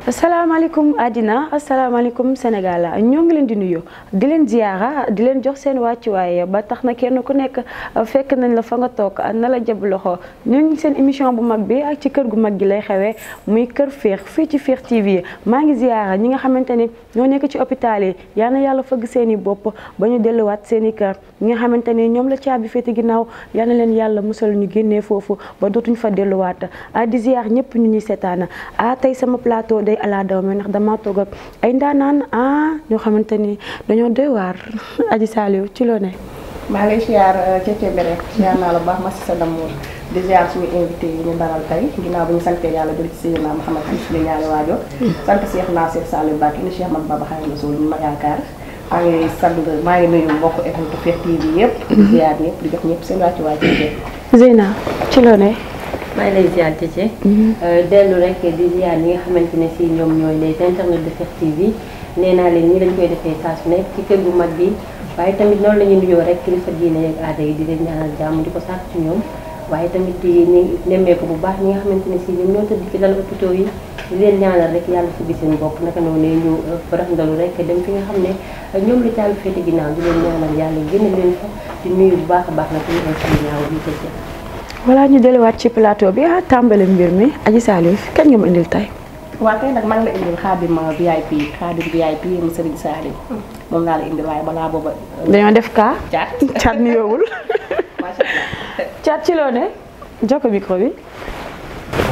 asalaamaaleykum àddina asalaamaaleykum Sénégal ñoo ngi leen di nuyu di leen ziyaara di leen jox seen wàccuwaay ba tax na kenn ku nekk fekk nañ la fa nga toog na la jab loxo ñu ngi seen émission bu mag bi ak ci kër gu mag gi lay xewee muy kër féex fii ci Féex TV maa ngi ziyaara ñi nga xamante ni ñoo nekk ci hôpital yi yal na yàlla fëgg seen i bopp ba ñu delluwaat seen i kër ñi nga xamante ni ñoom la caabi féete ginnaaw yal na leen yàlla musal ñu génnee foofu ba dootuñ fa delluwaat di ziyaar ñëpp ñu ñuy seetaan tey sama plateau day ala daw mais ndax dama toog ak ay ndaanaan ñoo xamante ni dañoo doy waar Aji Saliou ci loo ne. maa ngi lay ziar Cece Mbere ziar naa la bu baax ma si sa damour di ziar suñu invité yi ñu dalal tey ginnaaw bi ñu santee yàlla jël ci Seydina Mouhamed ci suñu ñaari waajur sant Cheikh Nasir Saliou Bakki ni Cheikh Mat Baba Xaadimu Rasuul ñu ma yaakaar maa ngi nuyu mbokk école Féex TV yëpp di ziar ñëpp di jox ñëpp seen wàccuwaay Cece. Zeyna ci loo ne. maa ngi lay ziar Cece dellu rek di ziar ñi nga xamante ne si ñoom ñooy les internautes de Féex TV nee naa leen ñi lañ koy defee saa su nekk ci kër gu mag bi waaye tamit noonu la ñuy nuyoo rek kilifa diine ak aada yi di leen ñaanal jàmm di ko sàkk ci ñoom waaye tamit di nemmeeku bu baax ñi nga xamante ne si ñoom ñoo tëdd ci lal hôpitaux yi di leen ñaanal rek yàlla fi gis seen bopp naka noonu ñu farax ndalu rek dem fi nga xam ne ñoom la caabi féete ginnaaw di leen ñaanal yàlla génne leen fa di nuyu bu baax a baax nag ñu si ñaaw bi Cece. voilà ñu delluwaat ci plateau bi tàmbali mbir mi Aji Saliou kañ nga ma indil tey. waaw tey nag maa ngi la indil Khadim VIP mu Serigne Saliou moom laa la indil waaye balaa booba. dañoo def kaa. caat ni yoowul. macha allah. caat ci loo ne jokko micro bi.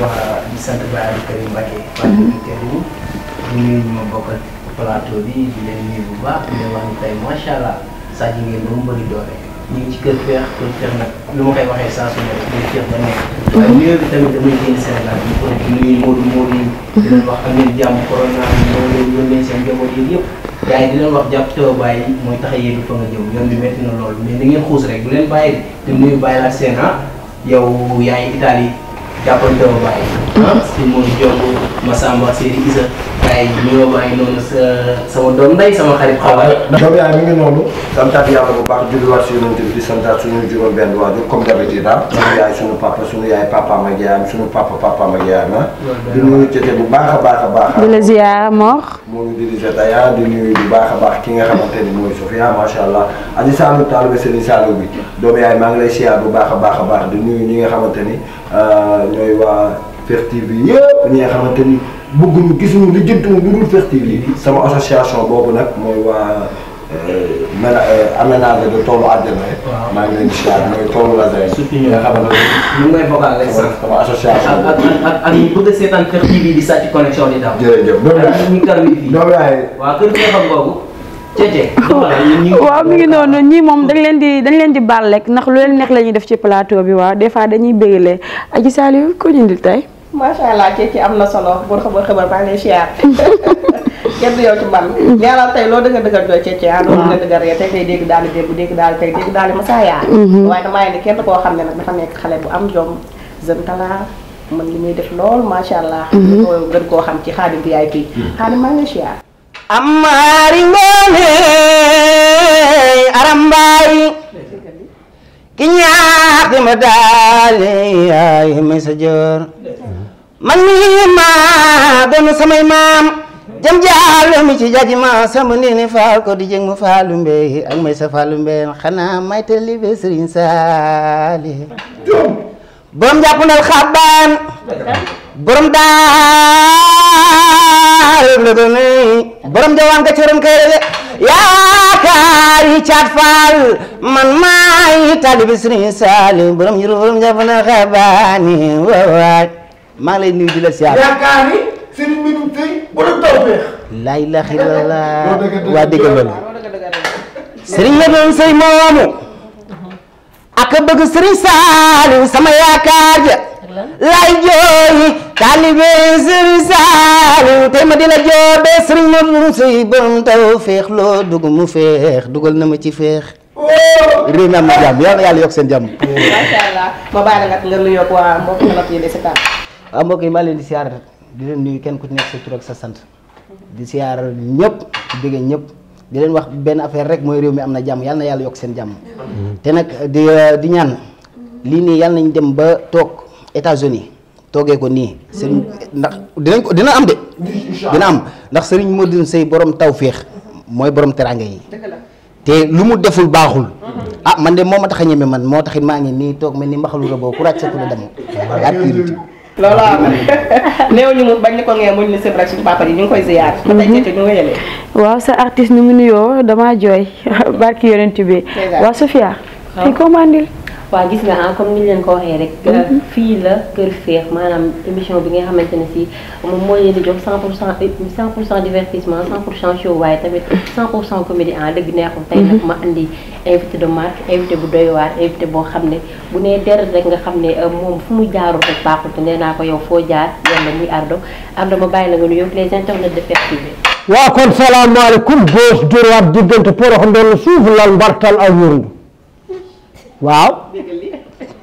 waa di sant Baye Karim Mbacké. di nuyu ñu ma bokkal plateau bi di leen nuyu bu baax di leen wax ni tey macha allah saa ji ngeen ba mu bëri doole. ñu ngi ci kër Féex nag lu ma koy waxee saa su ne muy Féex ba nekk. waaye nuyoo bi tamit damay génn Sénégal ñu ko di nuyu Modou yi. di leen wax am ngeen jàmm corona bi ñoo leen yónnee seen njaboot yi yëpp. gars yi di leen wax jàpp taw bàyyi mooy tax a yéegi fa nga jëm yoon bi métti na loolu mais da ngeen xuus rek bu leen bàyyi di nuyu bàyyi la Séne yow yaay Italie jàppal taw bàyyi. si mooy Diop Massamba Seri Isa gars yi nuyoo bàyyi noonu sama doom ndey sama xarit xabaar. doom yaay mi ngi noonu santaat yàlla bu baax julliwaat si yonent bi di santaat suñu juróom benn waajur comme d'habitude suñu yaay suñu papa ma yaayam suñu papa ma yaayam di nuyu Cece bu baax a baax di la ziar Mor. moo ngi dirigé Daya di nuyu bu baax a baax ki nga xamante ni mooy Sofia macha allah Aji Saliou taalibe Serigne Saliou bi doom yaay maa ngi lay siyaar bu baax a baax di nuyu ñi nga xamante ni ñooy waa Féex TV yëpp ñi nga xamante ni bëgguñu gisuñu li jëntuñu lu dul Féex TV sama association boobu nag mooy waa aménagé de toolu àjjana maa ngi leen di siyaar mooy toolu la surtout ñi nga xamante ni ñu ngi may vocal rek sax sama association ak ñu bëgg a seetaan Féex TV di sàcc connexion di daw. jërëjëf ñu kar wi fii doom yaay waaw kër Féexam googu Cece. waaw mi ngi noonu ñii moom dañ leen di baal rek ndax lu leen neex la ñuy def ci plateau bi waaw des fois dañuy bégalee Aji Saliou ko ñu indil tey. macha allah Cece am na solo boo xabar maa ngi lay siyaar kenn du yow ci man ñaanal tey loo dëgg jooy Cece loolu nga dëgg rek tey day dégg daal dégg daal ma saa yaa waaye damaa ni kenn koo xam ne nag dafa nekk xale bu am jom jeune talent man li muy def lool macha allah ko gën koo xam ci Khadim VIP Khadim maa ngi lay siyaar amari ngone arambaay ki ñaax ma daale ay may sa joor man mi ma doon samay maam jam jaalo mi ci jaji ma sama nini faal ko di jëng mu faalu mbey ak may sa faalu mbey xanaa may talibe Serigne Saliou borom jàppandal xabaan borom daal la doon borom jawaan ga corom kay yaakaari caat faal man maay talibe Serigne Saliou borom yuru borom jàppandal xabaani waawaay maa ngi lay nuyu di la siyaar yaakaari Serigne bi du tey borom tawfeex laa ilaaha illallaah waa dégg loolu Serigne la doon sëy moomu ak bëgg Serigne Saliou sama yaakaar ja lay jooy taalibe Serigne Saliou tey ma di la joobe Serigne la doon sëy borom tawfeex loo dugg mu feex dugal na ma ci feex réew mi am na jàmm yàlla yokk seen jàmm macha allah ma bàyyi la nga nuyoo waa mbokk yi de seetaan waaw mbokk yi maa leen di siyaar di leen nuyu kenn ku ci nekk sa tur ak sa sant di siyaar ñëpp di bëgg ñëpp di leen wax benn affaire rek mooy réew mi am na jàmm yàlla na yàlla yokk seen jàmm te nag di ñaan lii nii yàlla nañ dem ba toog États-Unis toogee ko nii sëriñ ndax dina am de dina am ndax sëriñ Modou Seye borom tawféex mooy borom teraanga yi te lu mu deful baaxul ah man de moo ma tax a ñeme man moo taxit maa ngi nii toog mel ni mbaxalu rëboo ku ràcc sa ku la dem loolu am néew ñu mu bañ ni ko ngee muñ ni sëb rek suñu papa ji ñu ngi koy ziyaar ba tey ñu wéyalee waaw sa artiste nu mu nuyoo dama jooy barki yonent bi waa Sofia fi commandil waaw gis nga comme ni leen ko waxee rek fii la Kër Féex maanaam émission bi nga xamante ne si moom moo leen di jox 100% divertissement 100% show waaye tamit 100% comédie dëgg neexul tey nag ma andi invité de marque invité bu doy waar invité boo xam ne bu nee deret rek nga xam ne moom fu mu jaarul rek baaxul te nee naa ko yow foo jaar yàlla muy Ardo ma bàyyi la nga nuyu les internautes de Pertivé. waa kon salaamaaleykum gauche droite diggante porox ndoll suuf lal mbartal ak wurundu waaw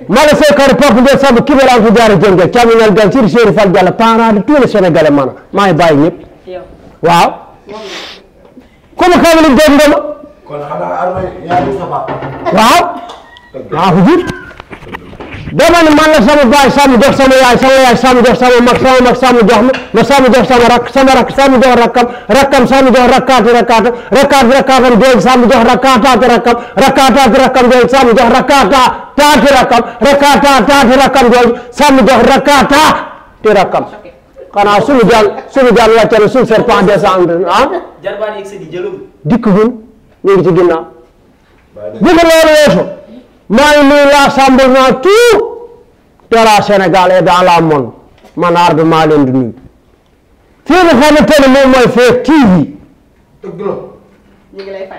maa ngi seekari Pape Ndiaye Samb Kibéran fu jaare jënge càmmiñal gan siri Chérif Fall Diallo parent de tous les Sénégalais man maa ngi bàyyi ñëpp waaw comme xamali dégg nga ma kon xanaa Ardo yaa ngi sa papa. waaw maa ko jur dama ne man la sama baay Samb jox sama yaay Samb jox sama mag Samb jox ma Samb jox sama rak Samb jox rakkam Samb jox rakkaatam jooju Samb jox rakkaataati rakkam jooju Samb jox rakkaataati rakkam jooju Samb jox rakkaataati rakkam xanaa suñu jaan wàcce na suñu serpent descendre jarbaan yegg di jëlum dikk gun ñu ngi ci ginnaaw bu ko loolu weesu maa ngi nuyu l'Assemblée tout de la Sénégal et dans la monde man Ardo maa leen di nuyu fii nga xamante ne moom mooy Fekk TV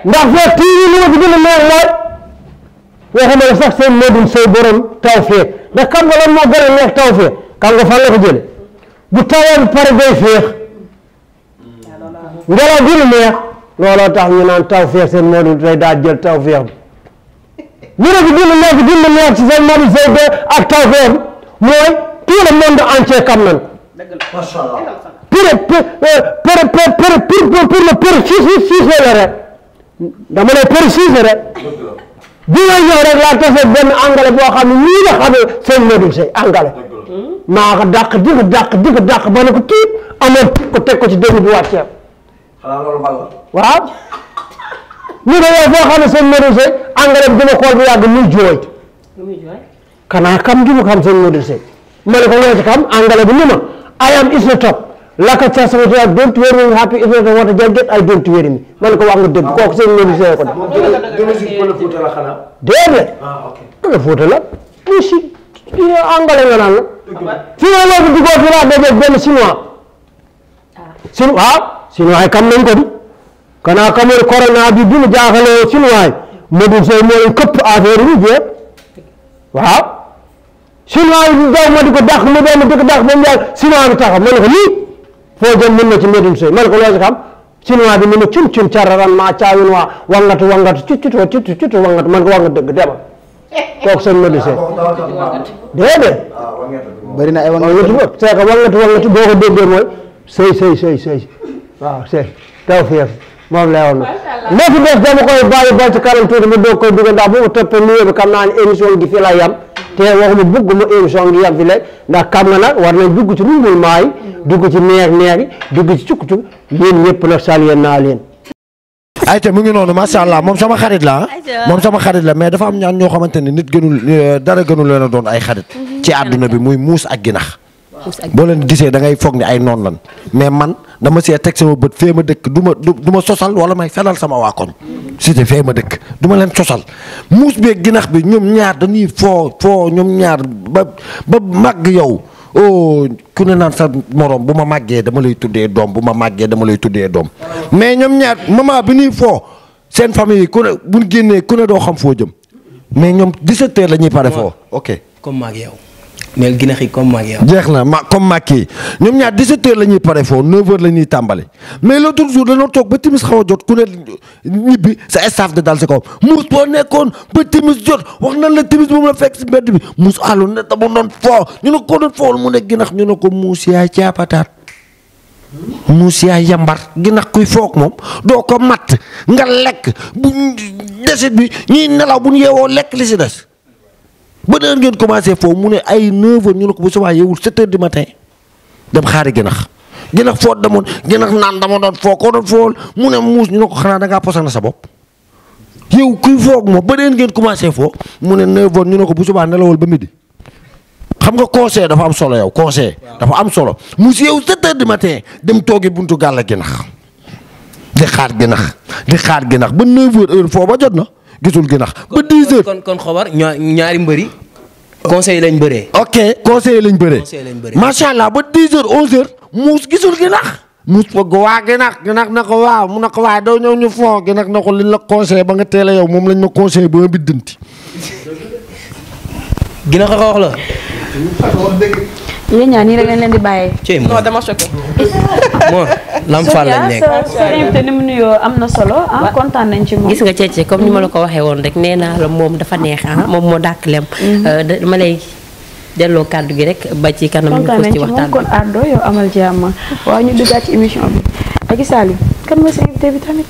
ndax Fekk TV li ma ci gën a neex mooy waxuma la sax seen Modou Seye borom tawféex ndax xam nga lan moo gën a neex tawféex xam nga fan la ko jële bu tawee bu pare day féex ngelaw gi lu neex looloo tax ñu naan tawféex seen Modou Seye daa jël tawféex bi ñu ne bi dina neex ci seen Modou Seye de ak tawféex mooy tout le monde entier xam nañ macha allah pour le préciser la rek dama lay préciser rek bi nga ñëw rek laa tase benn angale boo xam ne nii la xamee seen Modou Seye angale maa ko dàq di ko dàq ba ne ko tuut amoon ko teg ko ci dégg bi wàcceeb xanaa loolu bal la waaw ñu ne yow foo xam ne seen Modou Seye angale bi dina xool bu yàgg muy jooy kanaa kam gi mu xam seen Modou Seye ma ne ko ñoo ci xam angale bi ni ma I am is the top laka ca sama tuyaat don't worry me happy if you want to get I don't worry me ma ne ko wax nga dëgg kooku seen Modou Seye ko def dina si pël Fuuta la xanaa déedéet pël Fuuta la mu si angale nga naan la fii nga loolu duggoo fi laa dajeeg benn chinois chinois yi kam nañ ko di kanaa kamul corona bi mu jaaxalee chinois yi Modou Seye moo leen këpp affaire yi jeex waaw chinois yi daw ma di ko dàq mu doon di ko dàq ba mu yàgg chinois bi taxaw ma ne ko lii foo jëm mën na ci Modou Seye ma ne ko loo ci xam chinois bi mu ne cum cararan maa caawin waa wangatu cutu wangatu man ko wax nga dëgg demal kooku seen Modou Seye déedéet bari na ay wangatu c'est que wangatu boo ko déggee mooy sëy waaw sëy tawféex moom lay woon na moo fi des dama koy bàyyi ba ci kanam tuuti mu doog koy dugal ndax bu ma toppee nuyoo bi xam naa ne émission gi fi la yam te waxuma bëgguma émission gi yam fi la ndax xam nga nag war nañ dugg ci rumbul maay dugg ci neex yi dugg ci cukk yéen ñëpp nag salué naa leen. ayca mu ngi noonu macha allah moom sama xarit la mais dafa am ñaan ñoo xamante ne nit gënul dara gënul leen a doon ay xarit ci àdduna bi muy muus ak ginax boo leen gisee da ngay foog ni ay noon lan mais man dama see teg sama bët fee ma dëkk du ma sosal wala may fenal sama waa koñ c'était fee ma dëkk du ma leen sosal muus beeg ginax bi ñoom ñaar dañuy foo ñoom ñaar ba màgg yow oh ku ne naan sa morom bu ma màggee dama lay tuddee doom mais ñoom ñaar maman bi ñuy foo seen famille yi ku ne bu ñu génnee ku ne doo xam foo jëm mais ñoom 17 heures la ñuy pare foo ok. comme maag yow. neel ginax yi comme maag yow. jeex na comme maag kii ñoom ñaar 17 heures la ñuy pare foofu 9 heures la ñuy tàmbali mais l'autre jour dañoo toog ba timis xaw a jot ku ne ñibbi sa staff de dal si kaw muus boo nekkoon ba timis jot wax nan la timis moom la fekk si mbedd bi muus àllu ne dama doon foo ñu ne ko doon foo mu ne ginax ñu ne ko muus yaay caapataat muus yaay yambar ginax kuy foog moom doo ko matt nga lekk bu desit bi ñuy nelaw bu ñu yeewoo lekk li si des ba heure ngeen commencé foofu mu ne ay 9h ñu ne ko bu subaa yeewul 7h du matin dem xaari ginax foo demoon ginax naan dama doon foo koo doon fool mu ne muus ñu ne ko xanaa da ngaa posal na sa bopp yow kuy foog moom ba heure ngeen commencé foo mu ne 9h ñu ne ko bu subaa nelawal ba midi xam nga conseil dafa am solo yow conseil dafa am solo mu si yow 7h du matin dem toogi buntu gàlla ginax di xaar ginax ba 9h heure foo ba jot na gisul ginax ba 10h. kon xobar ñaari mbëri conseil lañ bëree. ok conseil lañ bëree. macha allah ba 10h 11h muus gisul ginax. muus foog waa ginax na ko waaw mu ne ko waaye doo ñëw ñu foo ginax na ko liñ la conseil ba nga teel a yow moom lañ ma conseil ba nga biddanti. ginax a ko wax la. yéen ñaa nii rek lañ leen di bàyyee. non dama choqué. Mor Lam Fall lañ nekk. sa invité ni mu nuyoo am na solo kontaan nañ ci moom. gis nga Cece comme ni ma la ko waxee woon rek nee naa la moom dafa neex moom moo dàkk lem. dama lay delloo kàddu gi rek ba ci kanam ñu ko ci waxtaan bi. kon Ardo yow amal jàmm waaw ñu duggaat ci émission bi Adji Saliou kan mooy sa invité bi tamit.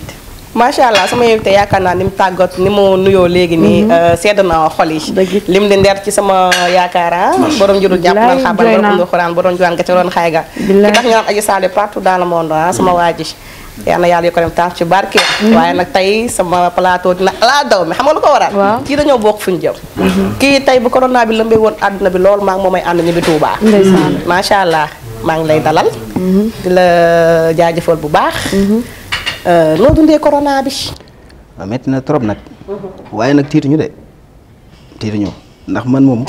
macha allah sama invité yaakaar naa ni mu tàggat ni mu nuyoo léegi nii sedd na xol yi lim di ndeer ci sama yaakaar borom jurul jàpp na xabar borom undu xuraan borom juwaan nga ca doon xay ga ki tax ñu naan Adji Saliou partout dans le monde sama waa ji yal na yàlla yu ko dem taaf ci barke waaye nag tey sama plateau dina laa daw mi xam nga lu ko waral kii dañoo bokk fuñ jëm kii tey bu corona bi lëmbee woon àdduna bi loolu maa ngi moomay ànd ñibbi Touba macha allah maa ngi lay dalal di la jaajëfal bu baax noo dundee corona bi. waaw métti na trop nag. waaye nag tiituñu de tiituñu ndax man moom.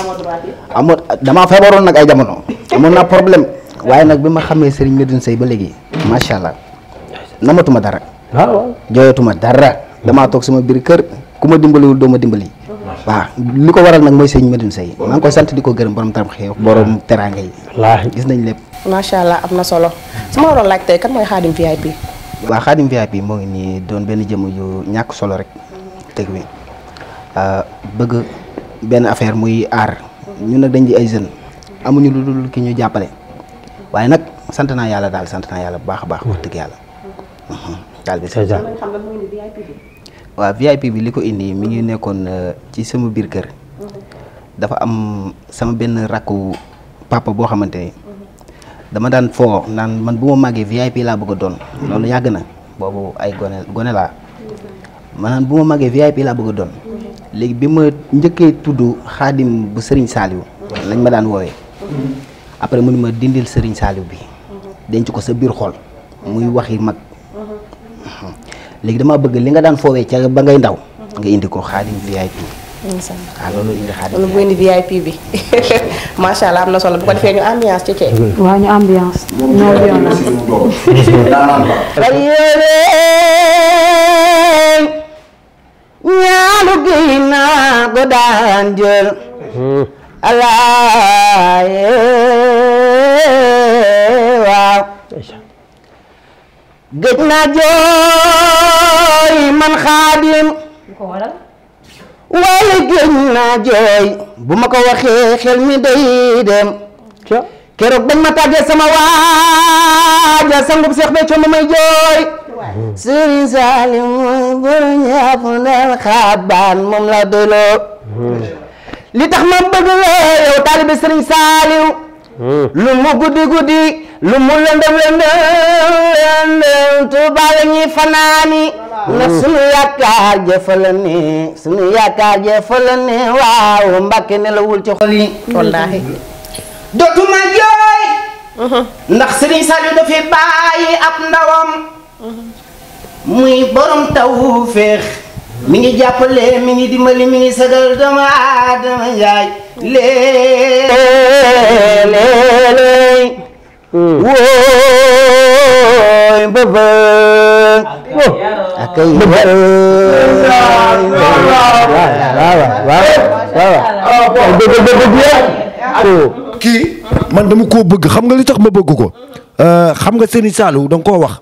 amoon damaa feebaroon nag ay jamono. amoon naa problème waaye nag bi ma xamee Serigne Medine Seye ba léegi macha allah namatuma dara. waaw jooyatuma dara. damaa toog sama biir kër ku ma dimbaliwul doo ma dimbali. waaw li ko waral nag mooy Serigne Medine Seye maa ngi koy sant di ko gërëm borom tam xew borom teraanga yi. gis nañ lépp. macha allah am na solo su ma waroon laaj tey kan mooy Khadim VIP. waaw Khadim VIP moo ngi nii doon benn jëmm yu ñàkk solo rek teg wi bëgg benn affaire muy aar ñun nag dañ di ay jeunes amuñu lu dul ki ñu jàppale waaye nag sant naa yàlla daal sant naa yàlla bu baax a baax wax dëgg yàlla daal bi c'est ça. waaw VIP bi li ko indi mi ngi nekkoon ci sama biir kër dafa am sama benn rakku papa boo xamante ni dama daan foo naan man bu ma màggee VIP laa bëgg a doon loolu yàgg na boobu ay gone laa ma naan bu ma màggee VIP laa bëgg a doon léegi bi ma njëkkee tudd Khadim bu Serigne Saliou lañ ma daan woowee après mu ni ma dindil Serigne Saliou bi denc ko sa biir xol muy waxi mag léegi dama bëgg li nga daan foowee ca ba ngay ndaw nga indi ko Khadim VIP. waaw loolu indi Khadim loolu bu indi VIP bi macha allah am na solo bu ko defee ñu ambiance ci ceeb. waaw ñu ambiance. ñoo violence. ñaalu gi naa ko daan jël. alaaye waaw. gëj naa jooy man Khadim. waaye géej naa jooy bu ma ko waxee xel mi day dem keroog bañ ma tàggee sama waaja sangub Seex Béthio ma may jooy Serigne Saliou mooy buru ñaap ndal xaabaan moom la doyloo li tax ma bëgg la yow taalibe Serigne Saliou lu mu guddi guddi lu mu lëndëm Tuuba la ñuy fanaani ndax sunu yaakaar jëfala ne sunu yaakaar jëfala ne waaw Mbàkke ne la wul ci xol yi wallaahi dootuma jooy ndax Serigne Saliou dafay bàyyi ab ndawam muy borom tawfeex mi ngi jàppale mi ngi dimbali mi ngi sagal dama Adama Njaay léeg-léeg wooy bëbë akay kii man dama koo bëgg xam nga li tax ma bëgg ko xam nga Serigne Saliou da nga koo wax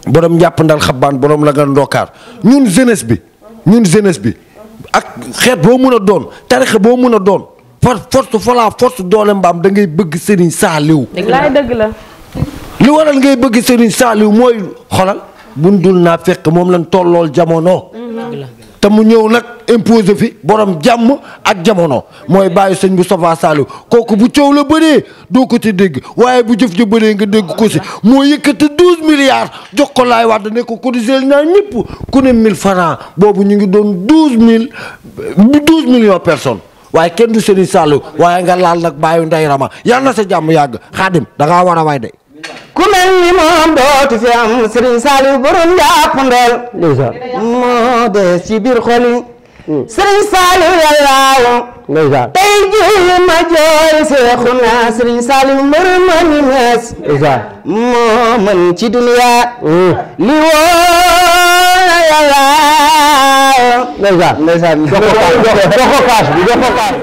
borom njàpp ndal xabaan borom la nga ndokkaar ñun jeunesse bi ak xeet boo mën a doon tarixa boo mën a doon force doole mbaam da ngay bëgg Serigne Saliou. dëgg la. li waral ngay bëgg Serigne Saliou mooy xolal buñ dul naa fekk moom lañ tollool jamono. te mu ñëw nag imposé fi borom jàmm ak jamono mooy bàyyi sëñ Moustapha Saliou kooku bu coow la bëree doo ko ci dégg waaye bu jëf ja bëree nga dégg ko si moo yëkkati 12 milliards jox ko Laay Wàdd ne ko cotisé naa ñëpp ku ne 1000 francs boobu ñu ngi doon 12 millions personnes waaye kenn du Serigne Saliou waaye nga laal nag bàyyi Ndey Rama yal na sa jàmm yàgg Khadim da ngaa war a way de. ku mel ni moom dootu fi am Serigne Saliou borom jàppandal moo des ci biir xol yi Serigne Saliou yàllaaw tey jii ma jooy Seexuna Serigne Saliou mbër ma ni mees moo mën ci duniya li woo yàllaaw ndeysaan jox ko kaas bi jox ko kaas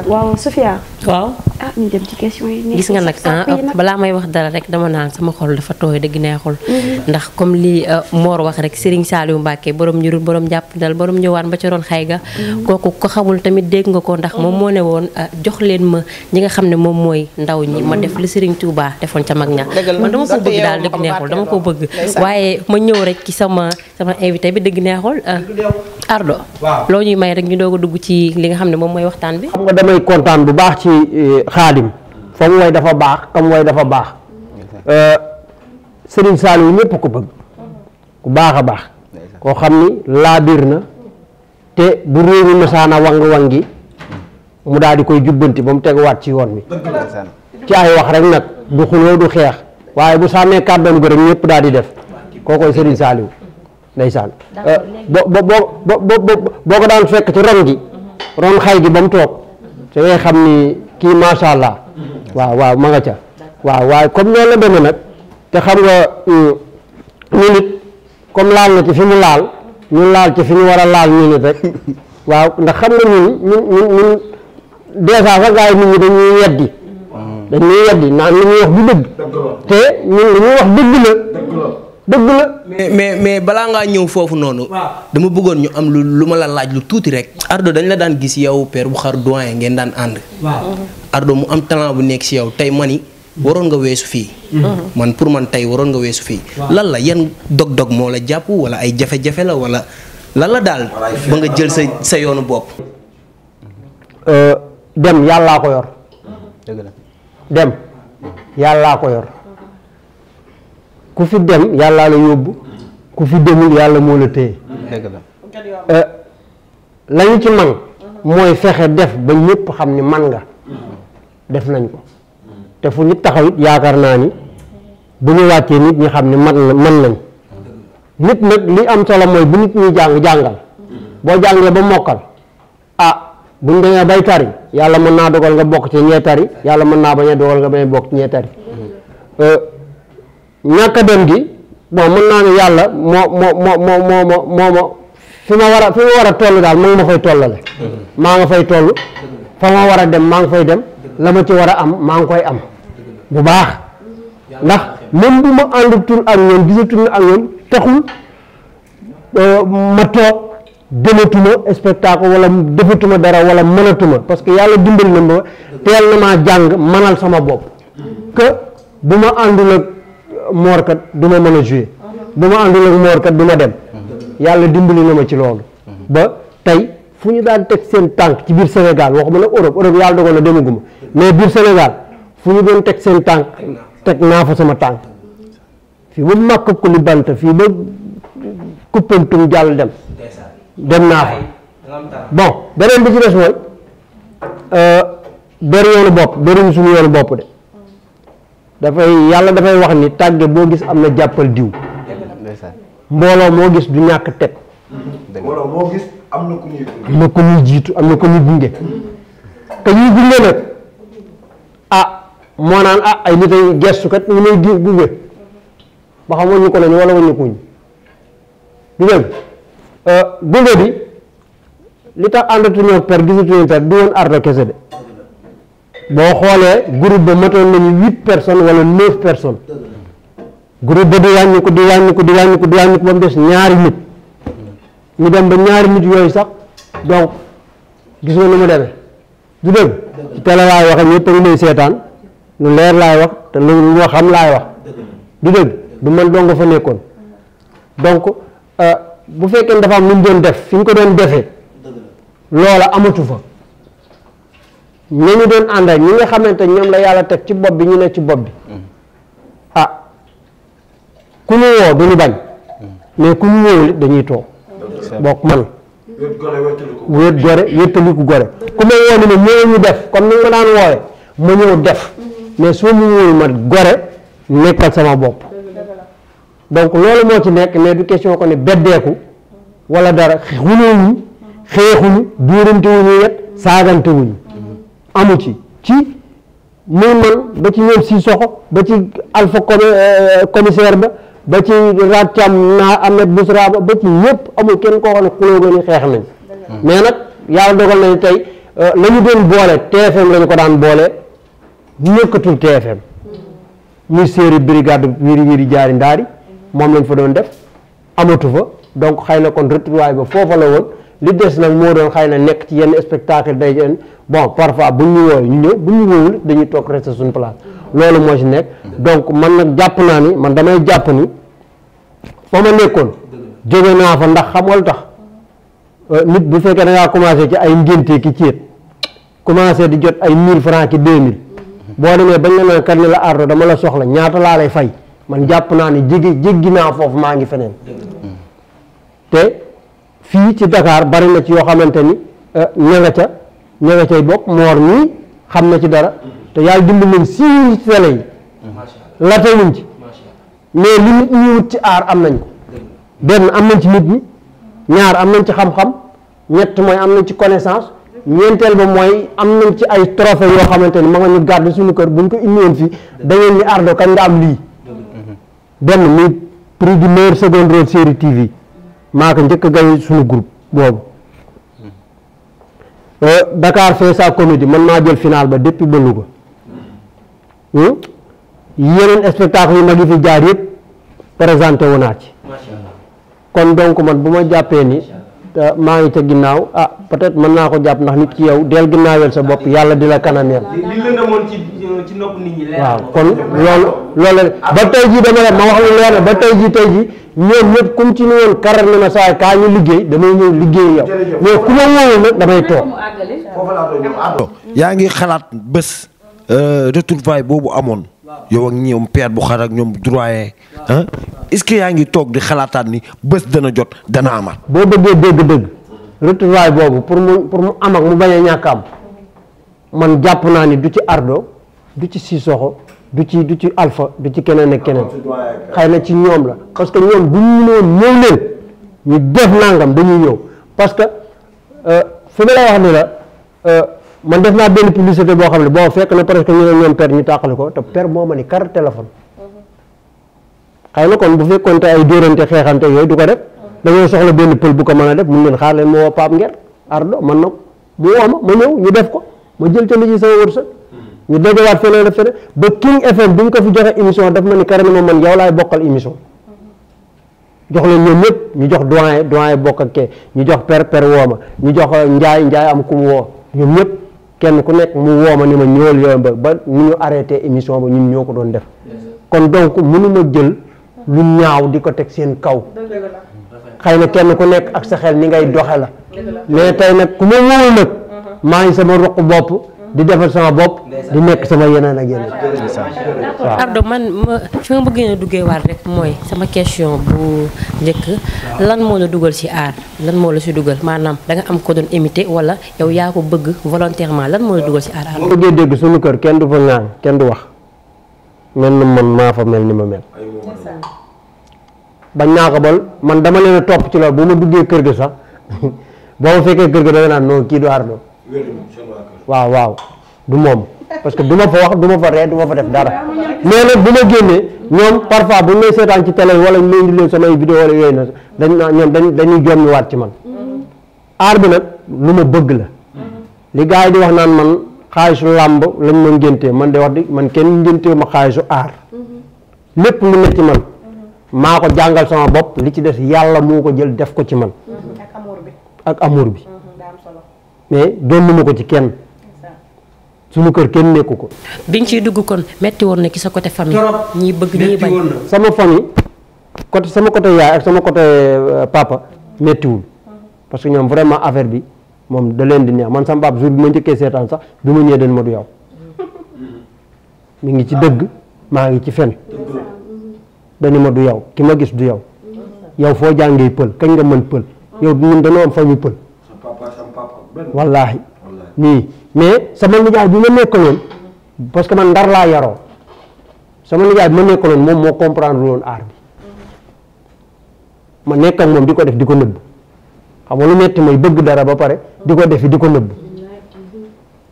waaw Sofia. waaw ñu dem ci question yi. gis nga nag balaa may wax dara rek dama naan sama xol dafa tooy dëgg neexul. ndax comme li Mor wax rek Serigne Saliou Mbacké borom njurul borom jàppandal borom ñëwaan ba ca roon xay ga kooku ko xamul tamit dégg nga ko ndax moom moo ne woon jox leen ma ñi nga xam ne moom mooy ndaw ñi ma def li Serigne Touba defoon ca mag ña man dama ko bëgg daal dëgg neexul dama ko bëgg waaye ma ñëw rek ci sama invité bi dëgg neexul Ardo loo ñuy may rek ñu doog a dugg ci li nga xam ne moom mooy waxtaan bi. xam nga damay kontaan bu baax ci Khadim fa mu way dafa baax kam way dafa baax Serigne Saliou ñëpp ko bëgg ku baax a baax koo xam ni laabir na te bu réew mi masaana wangi mu daal di koy jubbanti ba mu teguwaat ci yoon mi ci ay wax rek nag du xuloo du xeex waaye bu sànnee kàddoom gi rek ñëpp daal di def kookoy Serigne Saliou ndeysaan boo ko daan fekk ci ron gi ron xay gi ba mu toog te ngay xam ni kii macha allah waaw ma nga ca waaye comme noonu la demee nag te xam nga ñu nit comme laal na ci fi mu laal ñun laal ci fi ñu war a laal ñu nit rek waaw ndax xam nga ñun dèjà sax gars yi nit ñi dañuy weddi naan li ñuy wax du dëgg te ñun li ñuy wax dëgg la mais balaa ngaa ñëw foofu noonu dama bëggoon ñu am lu ma la laaj lu tuuti rek Ardo dañ la daan gis yow père bu xar doyen ngeen daan ànd Ardo mu am talent bu nekk si yow tey mani waroon nga weesu fii man pour man tey waroon nga weesu fii lan la yan dog-dog moo la jàpp wala ay jafe-jafe la wala lan la daal ba nga jël sa yoonu bopp dem yàllaa ko yor dem yàllaa ko yor ku fi dem yàllaa la yóbbu ku fi demul yàlla moo la téye lañu ci man mooy fexe def ba ñëpp xam ni man nga def nañ ko te fu ñu taxaw it yaakaar naa ni bu ñu wàccee nit ñi xam ni man nañ nit nag li am solo mooy bu nit ñi jàngal boo jàngee ba mokkal buñ demee bay tari yàlla mën naa dogal nga bokk ci ñee tari yàlla mën naa bañ a dogal nga bañ a bokk ci ñee tari ñàkk a dem gi bon mën naa ne yàlla moo fi ma war a toll daal ma ngi ma fay tollale maa nga fay toll fa ma war a dem maa ngi fay dem la ma ci war a am maa ngi koy am bu baax ndax même bu ma àndatul ak ñoom gisatul ak ñoom taxul ma toog dematuma spectacle wala defatuma dara wala mënatuma parce que yàlla dimbali na ma teel na maa jàng manal sama bopp que bu ma àndul ak moorkat du ma mën a jouer bu ma àndul ak moorkat du ma dem yàlla dimbali na ma ci loolu ba tey fu ñu daan teg seen tànk ci biir Sénégal waxuma nag Europe yàlla dogal na demaguma mais biir Sénégal fu ñu doon teg seen tànk teg naa fa sama tànk fii ba màkk ko li bant fii ba kuppantum jàll dem naa fa bon beneen bi ci des mooy bëri yoonu bopp bëriñu suñu yoonu bopp de yàlla dafay wax ni tàgge boo gis am na jàppal diw mbooloo moo gis du ñàkk teg mbooloo moo gis am na ku ñuy jiitu am na ku ñuy gunge te ñuy gunge nag moo naan ay nit ay gestu kat ñu may gunge ba xam waññu ko nañu wala waññu kuñ du dégg gunge bi li tax àndatuñoo per gisatuñu per du woon Ardo kese de boo xoolee groupe ba matoon nañu 8 personnes wala 9 personnes groupe ba di wàññi ko ba mu des ñaari nit ñu dem ba ñaari nit yooyu sax donc gis nga nu mu demee du dégg ci télé laay waxe ñëpp a ngi lay seetaan lu leer laay wax te lu xam laay wax du dégg du man dong nga fa nekkoon donc bu fekkee dafa am lu mu doon def fi ñu ko doon defee loola amatu fa ñu ñu doon àndal ñi nga xamante ñoom la yàlla teg ci bopp bi ñu ne ci bopp bi ah ku ñu woo du ñu bañ mais ku ñu woowul dañuy toog bokk man wéet gore wéttaliku gore ku ma woo ni ma ñëw ñu def comme ni nga daan woowe ma ñëw def mais soo mu wóolu ma gore nekkal sama bopp donc loolu moo ci nekk mais du question ko ne beddeeku wala dara xulóowuñ xeexuñu duurante wuñu yet saagante wuñu amu ci muy man ba ci ñoom si soxo ba ci alpha commissaire ba ci ratcam naa Ahmed Bousra ba ci ñëpp amul kenn koo xam ne xuloo ga ni xeex nañ mais nag yàlla dogal nañu tey la ñu doon boole TFM la ñu ko daan boole nekkatul TFM muy série brigade wiri wiri jaari ndaari moom lañ fa doon def amatu fa donc xëy na kon retrouvaille ba foofa la woon li des nag moo doon xëy na nekk ci yenn spectacle day bon parfois bu ñu wooyu ñu ñëw bu ñu woowul dañuy toog rester suñu place loolu moo ci nekk donc man nag jàpp naa ni man damay jàpp ni fa ma nekkoon jóge naa fa ndax xam nga lu tax nit bu fekkee da ngaa commencé ci ay ngénte ki céet commencé di jot ay 1000 francs ki 2000 boo demee bañ la naan kat ni la Ardo dama la soxla ñaata laa lay fay man jàpp naa ni jéggi naa foofu maa ngi feneen te fii ci Dakar bari na ci yoo xamante ni ña nga cay bokk moor nii xam na ci dara te yàlla dimbali leen siiw ci télé yi la tawuñ ci mais li nit ñi wut ci aar am nañ ko benn am nañ ci nit ñi ñaar am nañ ci xam-xam ñett mooy am nañ ci connaissance ñeenteel ba mooy am nañ ci ay trophée yoo xamante ni ma nga ñu garde suñu kër buñ ko indiwoon fii da ngeen ni Ardo kañ nga am lii benn muy prix du meilleur second rôle série TV maa ko njëkk a gañ suñu groupe boobu Dakar fait sa comédie man maa jël final ba depuis ba Louga yeneen spectacle yu mag yi fi jaar yëpp présenté wu naa ci kon donc man bu ma jàppee ni maa ngi ca ginnaaw peut-être mën naa ko jàpp ndax nit ki yow del ginnaaweel sa bopp yàlla di la kanameel ci nopp nit ñi waaw kon loolu ba tey jii dama ma wax lu leer ba tey jii ñoom ñëpp comme ci ni woon karar na ma saa kaa ñu liggéey damay ñëw liggéey yow mais ku ma wóolu nag damay toog yaa ngi xalaat bés retrouvaille boobu amoon yow ak ñoom père bu xar ak ñoom droyen est-ce que yaa ngi toog di xalaataat ni bés dana jot dana amaat boo bëggee dégg-dégg retrouvaille boobu pour mu am ak mu bañ a ñàkk am man jàpp naa ni du ci Ardo du ci Sissoko du ci Alpha du ci keneen ak keneen xëy na ci ñoom la parce que ñoom bu ñu mënoon ñëw leen ñu def nangam dañuy ñëw parce que fi ma la wax ni la man def naa benn publicité boo xam ne boo fekk na presque ñu ne ñoom père ñu tàqali ko te père moo ma ni carte téléphone xëy na kon bu fekkoon te ay dóorante xeexante yooyu du ko def dañoo soxla benn pël bu ko mën a def mun leen xaar leen ma woo Pape Nguer Ardo man nag mu woo ma ñëw ñu def ko ma jël ca li ci sama wërsëg ñu déggawaat feneen ak feneen ba King FM bi ñu ko fi joxe émission daf ma ni carrément man yow laay bokkal émission jox leen ñoom ñëpp ñu jox doyen bokk ak kee ñu jox per woo ma ñu jox njaay am ku mu woo ñoom ñëpp kenn ku nekk mu woo ma ni ma ñëwal yow ba ñu arrêté émission ba ñun ñoo ko doon def kon donc mënuma jël lu ñaaw di ko teg seen kaw xëy na kenn ku nekk ak sa xel ni ngay doxe la mais tey nag ku ma wóolu nag maa ngi sama ruq bopp di defal sama bopp di nekk sama yeneen ak yeneen. waaw Ardo man fi ma bëggee na duggee waat rek mooy sama question bu njëkk lan moo la dugal ci aar lan moo la ci dugal maanaam da nga am ko doon imité wala yow yaa ko bëgg volontairement lan moo la dugal ci aar. boo bëggee dégg suñu kër kenn du fa ñaan kenn du wax mel na man maa fa mel ni ma mel. bañ naa ko bal man dama leen a topp ci loolu bu ma duggee kër ga sax boo ma fekkee kër ga da nga naan non kii du Ardo waaw du moom parce que du ma fa wax du ma fa ree du ma fa def dara mais nag bu ma génnee ñoom parfois bu ñu lay seetaan ci télé wala ñu leen di leen samay vidéo wala yooyu na dañuy jommi waat ci man aar bi nag lu ma bëgg la li gars yi di wax naan man xaalisu làmb lañ ma ngéntee man de wax di man kenn ngéntee ma xaalisu aar lépp lu ne ci man maa ko jàngal sama bopp li ci des yàlla moo ko jël def ko ci man ak amour bi mais doon ma ko ci kenn suñu kër kenn nekku ko. biñ ciy dugg kon metti woon na ci sa côté famille. ñii bëgg ñii bañ sama famille sama côté yaay ak sama côté papa méttiwul parce que ñoom vraiment affaire bi moom da leen di neex man sama papa jour bi ma njëkkee seetaan sax bi ma ñëwee dañ ma du yow mi ngi ci dëgg maa ngi ci fen dañu ma du yow ki ma gis du yow yow foo jàngee pël kañ nga mën pël yow ñun dañoo am famille pël wallaahi nii mais sama nijaay bi ma nekkaloon parce que man Ndar laa yaroo sama nijaay bi ma nekkaloon moom moo comprendre woon art bi ma nekk ak moom di ko def di ko nëbb xam nga lu metti mooy bëgg dara ba pare di ko defi di ko nëbb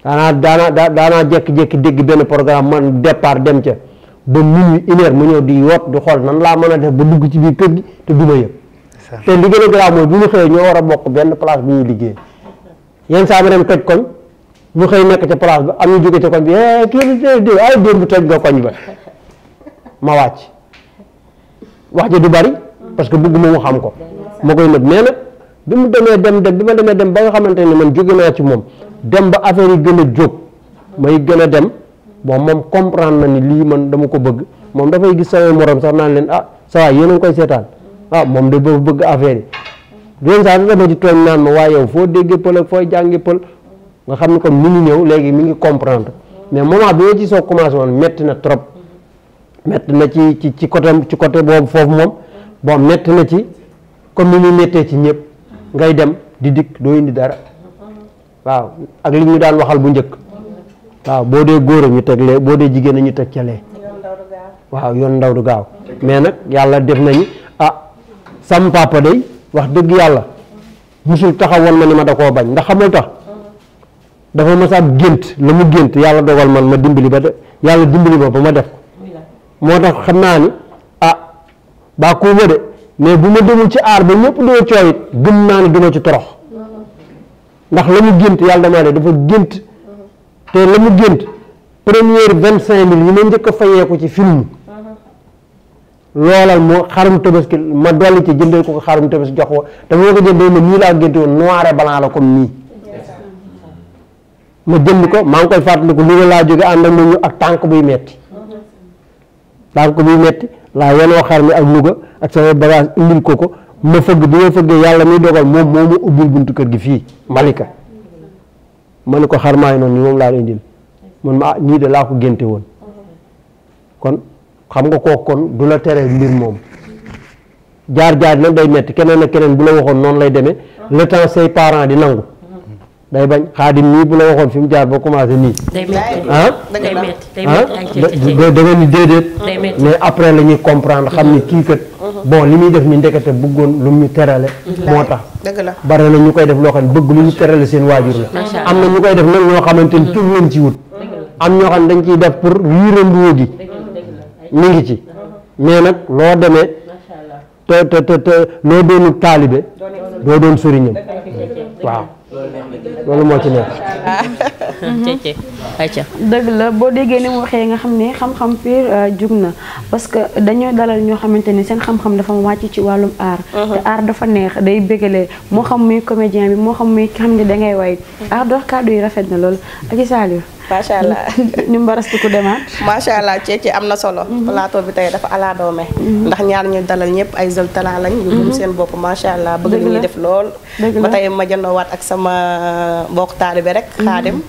daanaa jékki-jékki dégg benn programme man départ dem ca ba minuit une heure mu ñëw di yoot di xool nan laa mën a def ba dugg ci biir kër gi te du ma yëg te li gën a garaaw mooy bu ñu xëyee ñoo war a bokk benn place bu ñuy liggéey yenn saa ma dem toj koñ ñu xëy nekk ca place ba am ñu jóge ca koñ bi kii ay démb toj nga koñ ba ma wàcc wax ji du bari parce que bëgguma mu xam ko ma koy nëb mais nag bi mu demee dem ba nga xamante ne man jóge naa ci moom dem ba affaire yi gën a jóg may gën a dem bon moom comprendre na ni lii man dama ko bëgg moom dafay gis sama morom sax naan leen ah ça va yéen a ngi koy seetaan ah moom de ba bëgg affaire yi yenn saa dama ci tooñ naan ma waaye yow foo déggee pël ak fooy jàngi pël nga xam ne comme mi ngi ñëw léegi mi ngi comprendre mais moment bi ma ci soo commencé woon metti na trop metti na ci côté boobu foofu moom bon metti na ci comme ni muy méttee ci ñëpp ngay dem di dikk doo indi dara waaw ak li ñu daan waxal bu njëkk waaw boo dee góor a ñu teg lee boo dee jigéen a ñu teg ca lee waaw yoon ndaw du gaaw mais nag yàlla def nañu sam papa day wax dëgg yàlla musul taxawoon ma ni ma da koo bañ ndax xamul tax dafa masaat gént la mu gént yàlla dogal man ma dimbali yàlla dimbali ba ma def ko moo tax xam naa ni baa kuuma de mais bu ma demul ci aar ba ñëpp doo coowit gëm naa ni duma ci torox ndax la mu gént yàlla damaa de dafa gént te la mu gént première 25 000 yi ma njëkk a fayeeku ci film loolal moo xarum tabaski ma dolli ci jëndee ko xarum tabaski jox ko te moo ko jëndee ma nii laa génte woon noir et blanc la comme nii ma jënd ko maa ngi koy fàttaliku li laa jóge ànd ak ñu ak tànk buy metti laa yenoo xar mi ak Louga ak sama bagage indil ko ma fëgg bi ma fëggee yàlla muy dogal moom moo ma ubbil buntu kër gi fii Malika ma ne ko xar maay noonu moom laa indil man ma nii de laa ko génte woon kon xam nga kooku kon du la tere mbir moom jaar nag day metti keneen ak keneen bu la waxoon noonu lay demee le temps say parents di nangu day bañ Khadim nii bu la waxoon fi mu jaar ba commencé nii da nga ni déedéet mais après la ñuy comprendre xam ni kii kat bon li muy def ni ndekete bëggoon lu mu terale moo tax bari na ñu koy def loo xam ne bëgg lu ñu terale seen waajur la am na ñu koy def nag ñoo xamante ni tur lañ ci wut am ñoo xam ne dañ ciy def pour wiiranduwoo gi mi ngi ci mais nag loo demee te loo doonu taalibe doo doon sëriñam waaw loolu moo ci nekk. dëgg la boo déggee ni mu waxee nga xam ne xam-xam piir jug na parce que dañoo dalal ñoo xamante ni seen xam-xam dafa wàcc ci wàllum aar. te aar dafa neex day bégalee moo xam muy comédien bi moo xam muy ki xam ne dangay way Ardo kàddu yi rafet na loolu ak Saliou. macha allah ñu mbarastu ko demaat. macha allah ci am na solo. plateau bi tey dafa ala doome. ndax ñaar ñu dalal ñëpp ay jeunes talent lañ. yu gëm seen bopp macha allah bëgg li ñuy def lool. ba tey ma jëndoowaat ak sama mbokk taalibe rek. Khadim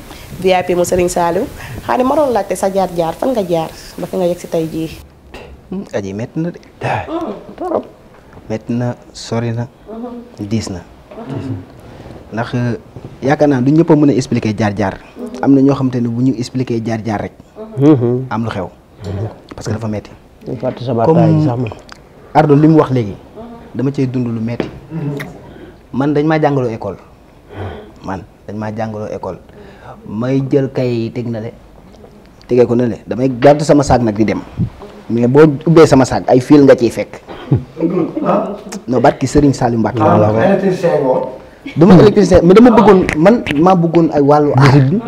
VIP mu Serigne Saliou Khadim ma doon laajte sa jaar-jaar fan nga jaar ba fi nga yegg si tey jii. aji métti na de. trop métti na sori na. diis na. ndax yaakaar naa du ñëpp a mën a expliquer jaar-jaar. am na ñoo xamante ne bu ñu expliquer jaar-jaar rek. am lu xew. parce que dafa metti comme Ardo li mu wax léegi dama cay dund lu metti man dañ maa jàngaloo école may jël kay teg na le tegee ko na le damay gàddu sama saag nag di dem mais boo ubbee sama saag ay fil nga ciy fekk non barki Serigne Saliou Mbacke dama électricien mais dama bëggoon man maa bëggoon ay wàllu aar bi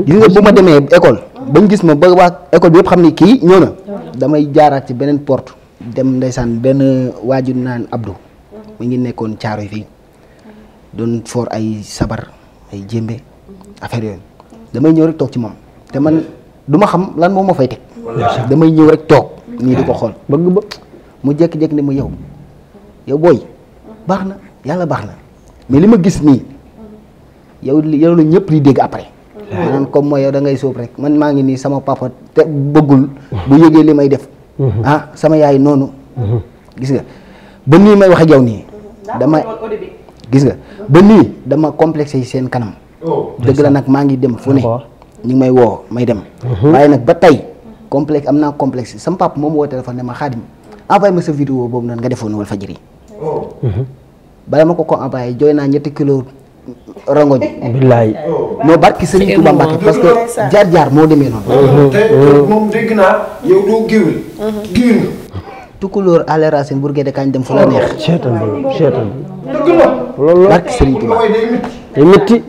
gis nga bu ma demee école bañ gis ma ba waa école bi yëpp xam ni kii ñëw na damay jaaraat ci beneen porte dem ndeysaan benn waaju naan Abdou mu ngi nekkoon caaro yi fii doon for ay sabar ay jémbe affaire yooyu damay ñëw rek toog ci moom te man du ma xam lan moom ma fay teg damay ñëw rek toog nii di ko xool bëgg ba mu jékki-jékki ne ma yow booy baax na yàlla baax na mais li ma gis nii yow la ñëpp di dégg après. maanaam comme mooy yow da ngay sóob rek man maa ngi nii sama papa te bëggul bu yëgee li may def. sama yaay noonu. gis nga ba nii may wax ak yow nii. gis nga ba nii dama complexé yi seen kanam. dëgg la nag maa ngi dem fu ne. ñu ngi may woo may dem. waaye nag ba tey complexe am naa complexe sama papa moom woo téléphone ne ma Khadim envoyé ma sa vidéo boobu noonu nga defoon Walfadjri. bala ma ko envoyé jooy naa 2 kilos rongoñ. billaay moo barki Serigne Touba Mbacke parce que jaar-jaar moo demee noonu. te moom dégg naa yow doo géwél. géwél nga. tukulóor àll racine burgee de kañ dem fu la neex. seetal dëgg la. loolu barki Serigne Touba day métti.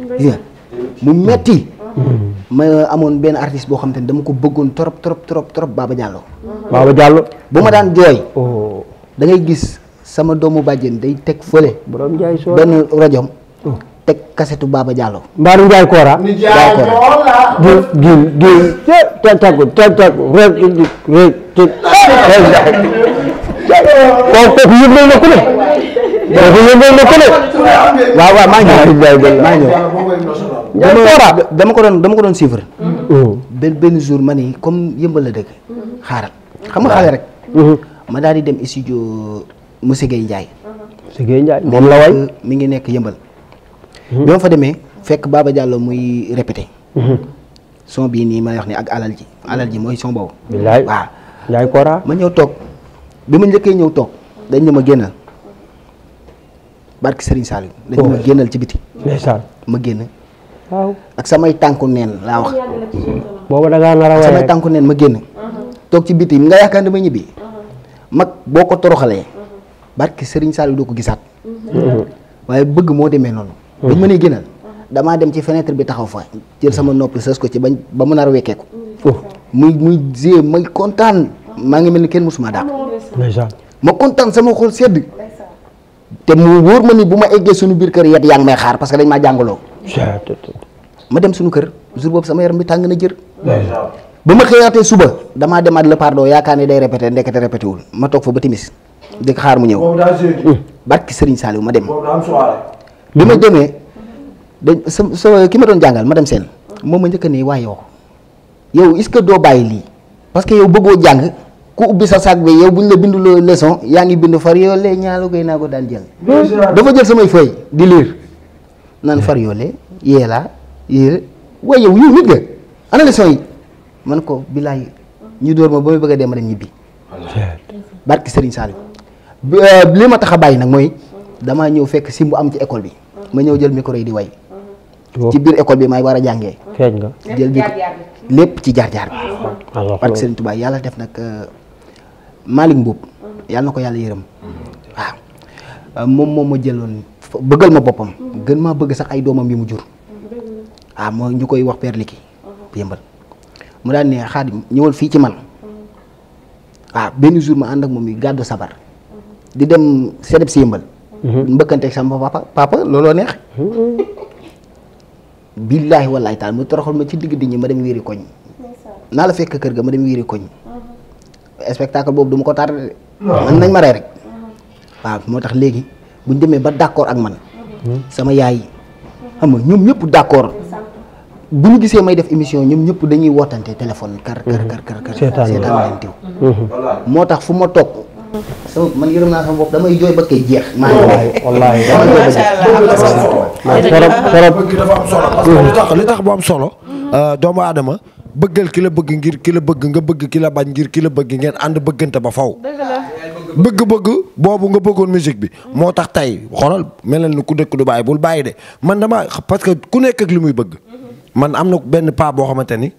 mu metti ma amoon benn artiste boo xam te ne dama ko bëggoon trop Baba Diallo. bu ma daan jooy. da ngay gis sama doomu bàjjen day teg fële. borom Ndiaye Sow benn rajom teg kasetu Baba Diallo. Mbaaru Ndiaye Kora. Ndiaye Kora. gil teg rek kooku yëngal na ku ne. waaw maa ngi ñëw dama ko doon suivre. benn jour ma ni comme yëmbal la dëgg xaaral xam nga xale rek. ma daal di dem studio monsieur Guèye Ndiaye. moom la way mi ngi nekk yëmbal. bi ma fa demee fekk Baba Diallo muy répété. son bii nii ma wax ni ak alal ji mooy son boobu. bilaay waaw Ndiaye Kora. ma ñëw toog bi ma njëkkee ñëw toog dañ ne ma génnal barki Serigne Saliou dañ ne ma génnal ci biti. ndeysaan ma génn. waaw ak samay tànku neen laa wax. boobu da ngaa nar a samay tànku neen ma génn. toog ci biti nga yaakaar dama ñibbi. mag boo ko toroxalee barki Serigne Saliou doo ko gisaat. waaye bëgg moo demee noonu. dañ ma ne génnal damaa dem ci fenêtre bi taxaw fa jël sama nopp sës ko ci ba mu nar a wekkeeku. muy gée may kontaan maa ngi mel ni kenn musuma daal. ma kontaan sama xol sedd. te mu wóor ma ni bu ma eggee suñu biir kër yet yaa ngi may xaar parce que dañ maa jàngaloo. ma dem suñu kër jour boobu sama yaram bi tàng na jër. ba ma xëyaatee suba damaa demaat le pardon yaakaar ne day répété ndekete répété wul ma toog fa ba timis di ko xaar mu ñëw. barki Serigne Saliou ma dem. bi ma demee sa ki ma doon jàngal ma dem Séne moom ma njëkk a ne waaye yow est-ce que doo bàyyi lii parce que yow bëggoo jàng ku ubbi sa sac bi yow buñ la binduloo leçon yaa ngi bind far yoole ñaalo gay naa ko daan jël. dafa jël samay feuille di lire naan far yoole yeelaa yée waaye yow nit nga ana leçon yi man ko bilaay ñu dóor ma ba muy bëgg a dem ma dem ñibbi. barki Serigne Saliou li ma tax a bàyyi nag mooy damaa ñëw fekk simbu am ci école bi ma ñëw jël micro yi di way ci biir école bi may war a jàngee. feeñ nga jël bi lépp ci jaar-jaar bi. barki Serigne Touba yàlla def nag Malick Mbuub yàlla na ko yàlla yërëm waaw moom ma jëloon bëggal ma boppam gën maa bëgg sax ay doomam yi mu jur waaw moo ñu koy wax père Liki yëmbal mu daan ne Khadim ñëwal fii ci man waaw benn jour ma ànd ak moom yi gàddu sabar di dem sedeb si yëmbal mbëkkanteeg sama papa looloo neex billaahi wallaahi taala mu toroxal ma ci digg di ñi ma dem wiiri koñ naa la fekk kër ga ma dem wiiri koñ spectacle boobu du ma ko tardé man nañ ma rey rek waaw moo tax léegi buñ demee ba d'accord ak man sama yaay xam nga ñoom ñëpp d'accord bu ñu gisee may def émission ñoom ñëpp dañuy wootante téléphone kar seetaan leen diw moo tax fu ma toog sama man yërëm naa sama bopp damay jooy ba koy jeex maa ngi wallaahi bëgg dafa am solo parce que li tax bu am solo doomu aadama bëggal ki la bëgg ngir ki la bëgg nga bëgg ki la bañ ngir ki la bëgg ngeen ànd bëggante ba faw bëgg-bëgg boobu nga bëggoon musique bi moo tax tey xoolal mel na ni ku dëkk du bàyyi bul bàyyi de man dama parce que ku nekk ak li muy bëgg man am na benn paa boo xamante ni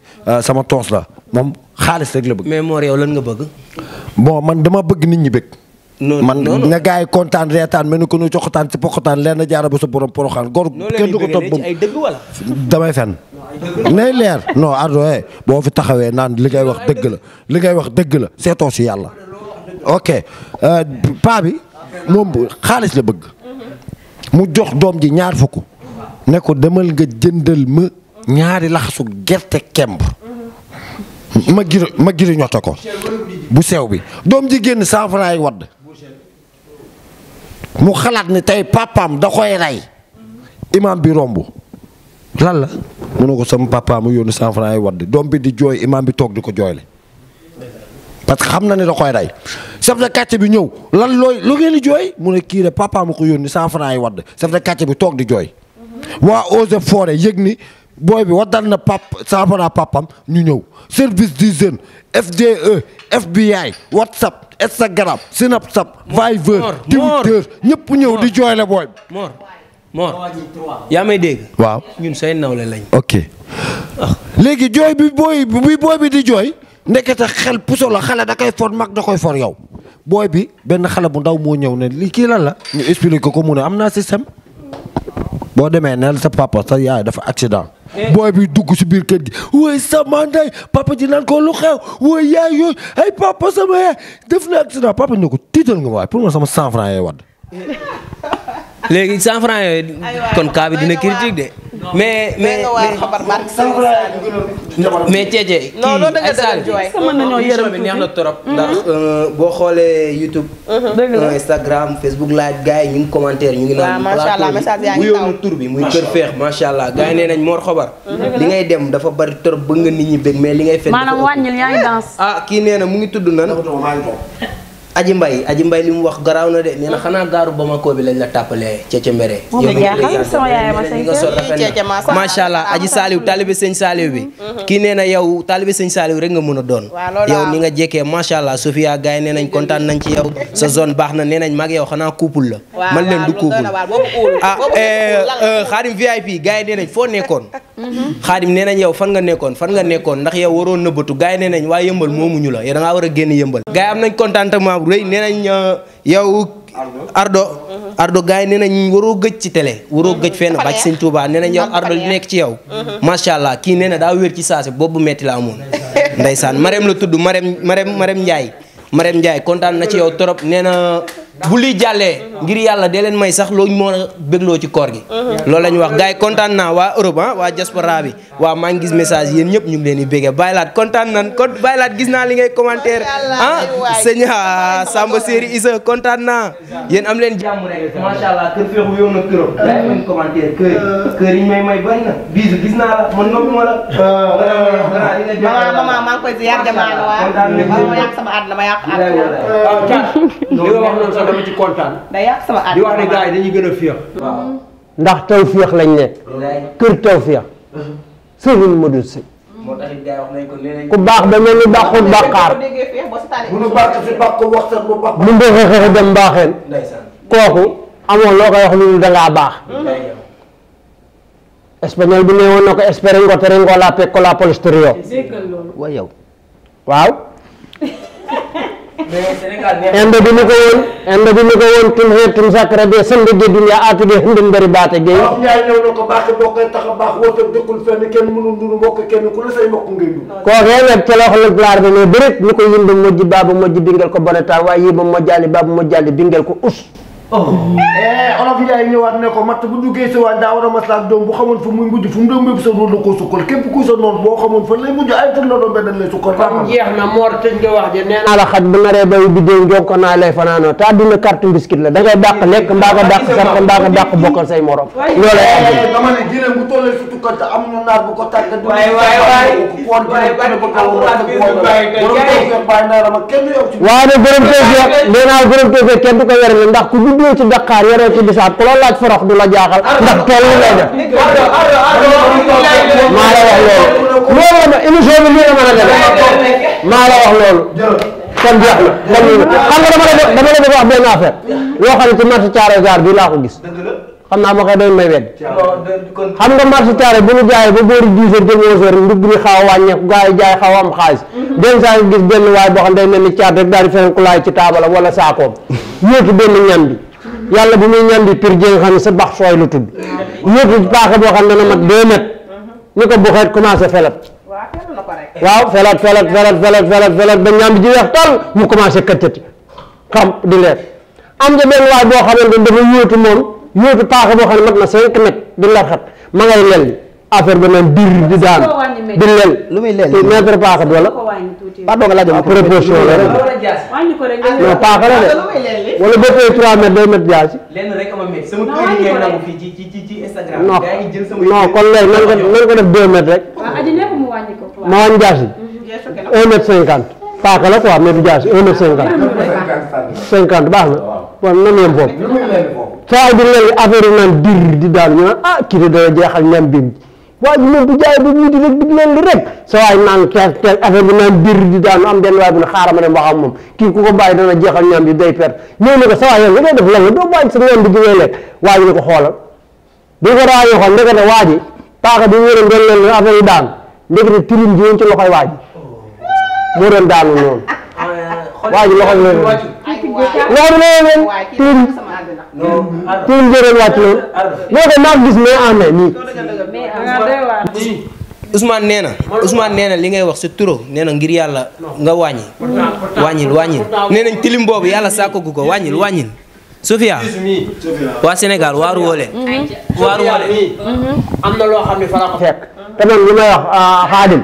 sama toos la moom xaalis rek la bëgg. mais Mor yow lan nga bëgg. bon man dama bëgg nit ñi bëgg. man nga gars yi kontaan reetaan mel ni ko nu coxataan ci poxataan leen na jaara ba sa borom poroxaan góor kenn du ko topp ba damay fen nay leer non Ardo boo fi taxawee naan li ngay wax dëgg la li ngay wax dëgg la seetoo si yàlla ok paa bi moom xaalis la bëgg mu jox doom ji ñaar fukk ne ko demal nga jëndal ma ñaari laxasu gerte kemb ma giri ñotte ko bu sew bi doom ji génn 100 francs yi wadd mu xalaat ne tey papaam da koy rey imam bi romb lan la mu ne ko sama papa mu yónni 100 francs ay wadd doom bi di jooy imam bi toog di ko jooyle parce que xam na ne da koy rey chef de quartier bi ñëw lan looy lu ngeen di jooy mu ne kii de papa ma ko yónni 100 francs ay wadd chef de quartier bi toog di jooy waa eaux et forêt yëg ni booy bi waddal na 100 francs papam ñu ñëw service d'hygiène FDE FBI WhatsApp Instagram Snapchat Viber Twitter ñëpp ñëw di jooyle booy bi Mor yaa may dégg. waaw ñun say nawle lañ. ok léegi jooy bi booy bi di jooy ndekete xel puso la xale da koy for mag da koy for yow booy bi benn xale bu ndaw moo ñëw ne lii kii lan la ñu expliqué ko mu ne am naa système boo demee neel sa papa sa yaay dafa accident. booy bi dugg si biir kër gi woy sama ndey papa ji naan ko lu xew woy yaay yooyu ay papa sama yaay def na accident papa ñu ko tiital nga waaye pour ma sama 100 francs yee wadd léegi 100 francs yooyu kon kaa bi dina critique de mais Cece kii ay saal bi neex na trop ndax boo xoolee YouTube Instagram Facebook live gars yi ñu ngi commentaire ñu ngi naan bu yoonu tur bi muy kër feex macha allah gars yi nee nañ Mor Xobar li ngay dem dafa bari trop bëgg nga nit ñi bëgg mais li ngay fen maanaam wàññil yaa ngi danse kii nee na mu ngi tudd nan Aji Mbay li mu wax garaaw na de nee na xanaa gaaru Bamako bi lañ la tàppalee Cece Mbere macha allah Aji Saliou taalibe sëñ Saliou bi kii nee na yow taalibe sëñ Saliou rek nga mën a doon yow ni nga jekkee macha allah Sofia gars yi nee nañ kontaan nañ ci yow sa zone baax na nee nañ mag yow xanaa couple la man leen du couple Khadim VIP gars yi nee nañ foo nekkoon Khadim nee nañ yow fan nga nekkoon ndax yow waroon nëbbatu gars yi nee nañ waa yëmbal moomuñu la yow da ngaa war a génn yëmbal gars yi am nañ contentement rëy nee nañ yow Ardo gars yi nee nañ waroo gëj ci télé waroo gëj fenn ba ci sëñ Touba nee nañ yow Ardo li nekk ci yow macha allah kii nee na daa wér ci saase boobu metti la amoon ndeysaan Marème la tudd Marème Ndiaye kontaan na ci yow trop nee na bu lii jàllee ngir yàlla dee leen may sax loo ñu mën a bégloo ci koor gi loolu la ñu wax gars yi kontaan naa waa Europe waa diaspora bi waaw maa ngi gis message yéen ñëpp ñu ngi leen di béggee Baylaat kontaan nan Baylaat gis naa li ngay commentaire sëñ Samba Séri Issa kontaan naa yéen am leen jàmm rek macha allah kër feexu yow na këram gars yi leen commentaire kër yi may bari na bisu gis naa la man noppi ma la maman maa ngi koy ziar jamono waaw ma yàq sama àdduna ma yàq àdduna dama ci kontaan day yàq sama di wax ne gars yi dañuy gën a féex ndax taw féex lañ nekk kër taw féex sëriñ Modou Sy ku baax ba mel ni baaxul bàkkaar mu mbëxëxëx dem mbaaxeen kooku amoon loo koy wax lu dangaa baax espagnol bi ne woon na ko espérengo terengo la pecco la polesterio wa yow waaw inde bi ni ko woon tum xeer tum sacré de sande de dunya atude hindin bari baate gay wax ñaay ñëw na ko baax bokk tax a baax wota dëkkul fenn kenn mënu nduru mbokk kenn ku la say mbokk ngay du kookee web ca loxo la plaar bi mais bërit ni ko yinde mojji baabu mojji bingal ko boneta waaye yiba mojjali baabu mojjali bingal ko us olof Njaay ñëwaat ne ko matt bu duggee sa waañ daa war a maslaak doom bu xamoon fu muy mujj fu mu doon bépp sa doon la koo sukkal képp kuy sa noonu boo xamoon fan lay mujj ay tën la doon benn lay sukkal kon jeex na Mor tëj nga wax ji nee naa la xaj bu naree bay bi déew njoog ko naa lay fanaanoo te àdduna carte biscuit la da ngay dàq lekk mbaa nga dàq sarte mbaa nga dàq bokkal say morom loolay am dama ne jëlee bu tollee su tukkal te amuñu naar bu ko tàggat waaye ne borom tawfeex nee naa borom tawfeex kenn du ko werale ndax ku juddoo ci Dakar yoroo ci bisaab ku la laaj forox du la jaaxal ndax tool li lay def maa la wax loolu loolu la émission bi lii la mën a def maa la wax loolu kon jeex na xam nga dama la bëgg wax benn affaire loo xam ne ci marché Thiaroye Gare bi laa ko gis xam naa ma koy doon may wedd xam nga marché Thiaroye bu ñu jaayee ba boori 10 heures jëm 11 heures ndugg ni xaw a wàññeeku gars yi jaay xaw a am xaalis den saa gis benn waay boo xam day mel ni caat rek daal di feneen ku laay ci taabalam wala saakoom yóotu benn ñam bi yàlla bu muy ñam bi pir ji nga xam ne sa bax sooy lu tudd yóotu paaka boo xam ne dana mat 2 mètres ni ko bu xeet commencé felat waaw felat ba ñam bi ji weex tal mu commencé këccati xam di leer am ja benn waay boo xamante ne dafa yóotu moom yóotu paaka boo xam ne mat na 5 mètres di la xat ma ngay lel affaire ba naan dir di daan di lel lu muy leel mètre paaka wala pardon nga laaj ma proportion la rek non paaka la de wala ba tey 3 mètres 2 mètres jaasi lenn rek ama met sama kër yi ngeen nangu fii ci Instagram non gaa ngi jël sama non kon léegi nan ko def 2 mètres rek ma wàññi jaasi 1 mètre 50 paaka la quoi mètre jaasi 1 mètre 50 baax na kon nan yem foofu saa di lel affaire yi naan dir di daan ñu naan ah kii de dana jeexal ñam bi waa ji moom bu jaay ba midi rek di leen li rek sa waay naan kees affaire bi naan bir di daanu am benn waay bu ne xaaral ma dem wax ak moom kii ku ko bàyyi dana jeexal ñam bi day perte ñëw ne ko sa waay yow nga def lan la doo bàyyi sa ñam bi di ngay lekk waa ji ne ko xoolal bi ko raa yoo xool ndekete waa ji paaka bi wéram doon leen affaire yi daan ndekete tilim ji woon ci loxoy waa ji moo doon daanu noonu waa ji loxoy leen loolu leen tilim tilim jëreen wàcc loolu moo ko maa gis mais en nii Ousmane nee na li ngay wax c'est trop nee na ngir yàlla nga wàññil nee nañ tilim boobu yàlla sàkkagu ko wàññil Sofia waa Sénégal waaru woo leen am na loo xam ne fa la ko fekk te man li may wax Khadim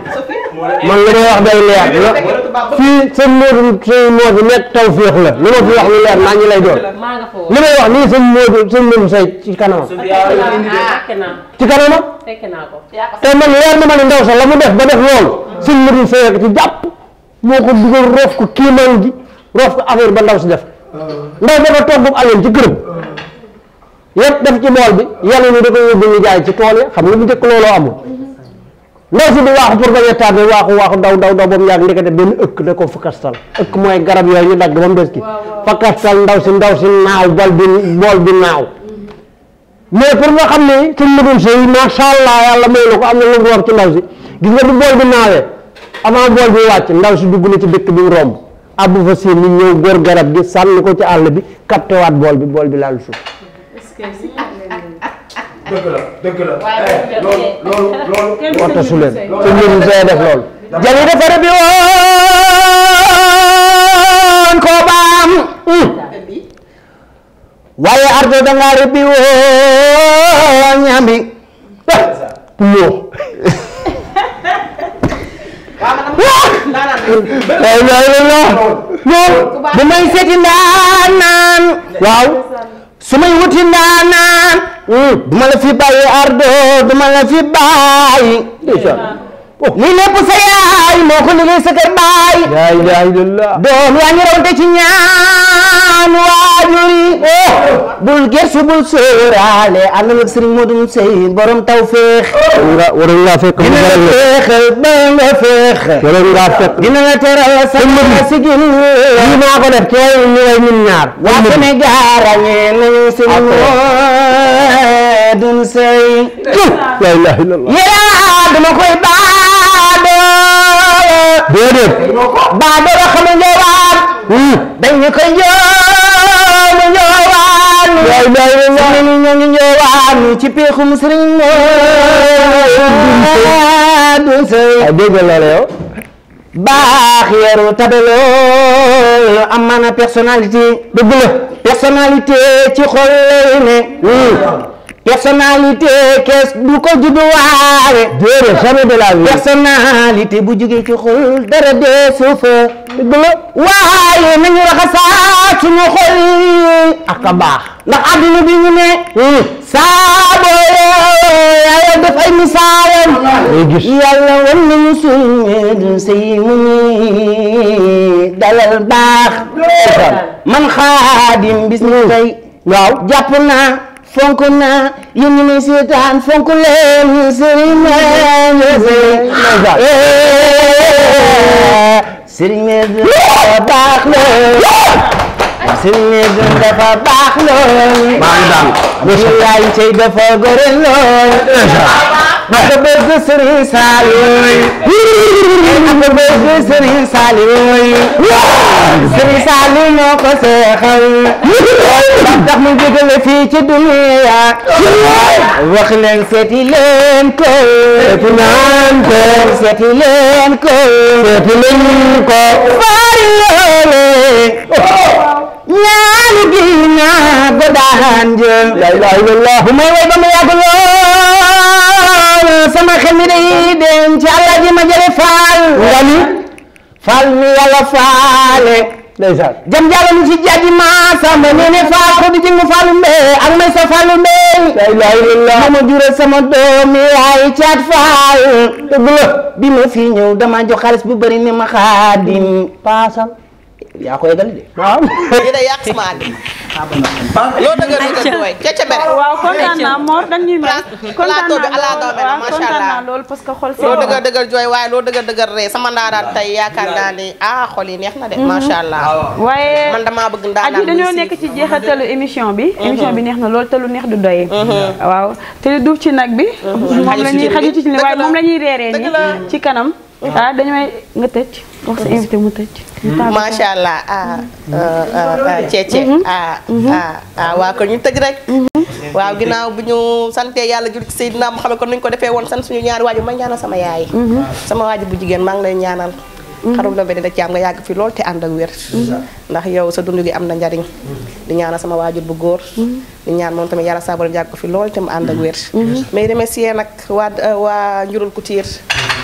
man li may wax day leer fii seen Modou nekk tawféex la li ma fi wax lu leer naa ñu lay doon li may wax nii seen Modou say ci kanamam te man leer na ma ne ndaw sax la mu def ba def loolu seen Modou say ci jàpp moo ko dugal roof ko kiimaan gi roof ko affaire ba ndaw si def ndaw dafa togg añam ci këram yëpp def ci bool bi yàlla ni da ko yóbbu ñu jaay ci tool ya xam nga bu njëkk looloo amul ndaw si di waaxu pour bañ a tardé waaxu daw ba mu yàgg ndekete benn ëkk da ko fakastal ëkk mooy garab yooyu ñu dagg ba mu des ki fakastal ndaw si naaw bool bi naaw mais pour nga xam ne suñ mënul sëy macha allah yàlla may na ko am na lu mu roor ci ndaw si gis nga bu bool bi naawee avant bool bi wàcc ndaw si dugg na ci dëkk bi mu romb abbu fa siin ni ñëw góor garab gi sànni ko ci àll bi captewaat bool bi laal suuf dëgg la loolu waxta su leen su ñun see def loolu jali dafa rëbbi woon koo baam waaye ardo danga rëbbi woon ñambi puloo bu may seeti ndaanaan waaw su may wuti ndaanaan du ma la fi bàyyi ardo du ma la fi bàyyi lii lépp sa yaay moo ko liggéey sa kër baay la ilaha illallah doom yaa ngi rawante ci ñaan waajur yi bul gersu bul sóoraale ànd nag Serigne Modou Sey borom tawfeex waroon nga fekk dina la feexal ba nga feex waroon nga fekk dina la teral sa sigil lii maa ko def tey ñu lay ñun ñaar waa Sénégal ràññee nañu Serigne Modou Sey la ilaha illallah dama koy déedéet baa dara xam nga njëwaat dañu koy njëwaat ñu ngi njëwaat ci peexum Serigne Modou Sey dégg la yow baax yaru tabeloo am na personnalité dëgg la personnalité ci xol ne personnalité kees du ko judduwaale déedéet jamais de la vie personnalité bu jógee ci xol dara dee suufa dëgg la waaye nañu raxasaat suñu xol ak a baax ndax àdduna bi ñu ne saabo yàlla def ay misaalam yàlla wan nañu suñu sey mu ni dalal baax man Xaadim bis ni tey waaw jàpp naa fonk naa yéen ñi may seetaan fonk leen Serigne dafa baax lool Serigne dafa baax lool maa ngi daan yaay tey dafa gore lool dafa bëgg Serigne Saliou dafa bëgg Serigne Saliou Serigne Saliou moo ko seexal ndax mu jógale fii ci dunya wax leen seeti leen ko seeti leen ko fari yoole ñaanu dina godaan jël la ilaha illallah bu may way ba mu yàgg lool sama xel mi day dem ci Alaaji ma jële faal nga ni faal mi yàlla faale ndeysaan jam jàll mi ci jaaji ma sama nene faal ko di jëng faalu mbee ak may sa faalu mbee la ilaha illallah ma jural sama doomi ay caat faal dëgg la bi ma fii ñëw dama jox xaalis bu bëri ne ma Xaadim paasal yaa ko yeggali de waaw yi day yàq sama àddina loo dëgg way ca bere waaw kontaan naa Mor dañuy may plateau bi ala doome na macha allah loolu parce que xol loo dëgg jooy waaye loo dëgg ree sama ndaanaan tey yaakaar naa ni xol yi neex na de macha allah waaye man damaa bëgg ndaanaan aji dañoo nekk ci jeexatalu émission bi neex na loolu te lu neex du doyee waaw te li duuf ci nag bi moom la ñuy xaju ci ni waaye moom la ñuy reeree ni ci kanam dañu may nga tëj wax sa invité mu tëj macha allah Cece waa ko ñu tëj rek waaw ginnaaw bu ñu sante yàlla jul ci Seydina Muhammad kon nuñ ko defee woon sant suñu ñaari waajur ma ñaanal sama yaay sama waajur bu jigéen maa ngi lay ñaanal xarum la benn da ci am nga yàgg fi lool te ànd ak wér ndax yow sa dund gi am na njariñ di ñaanal sama waajur bu góor di ñaan moom tamit yàlla sabal yàgg ko fi lool te mu ànd ak wér mais remercier nag waa njurul Couture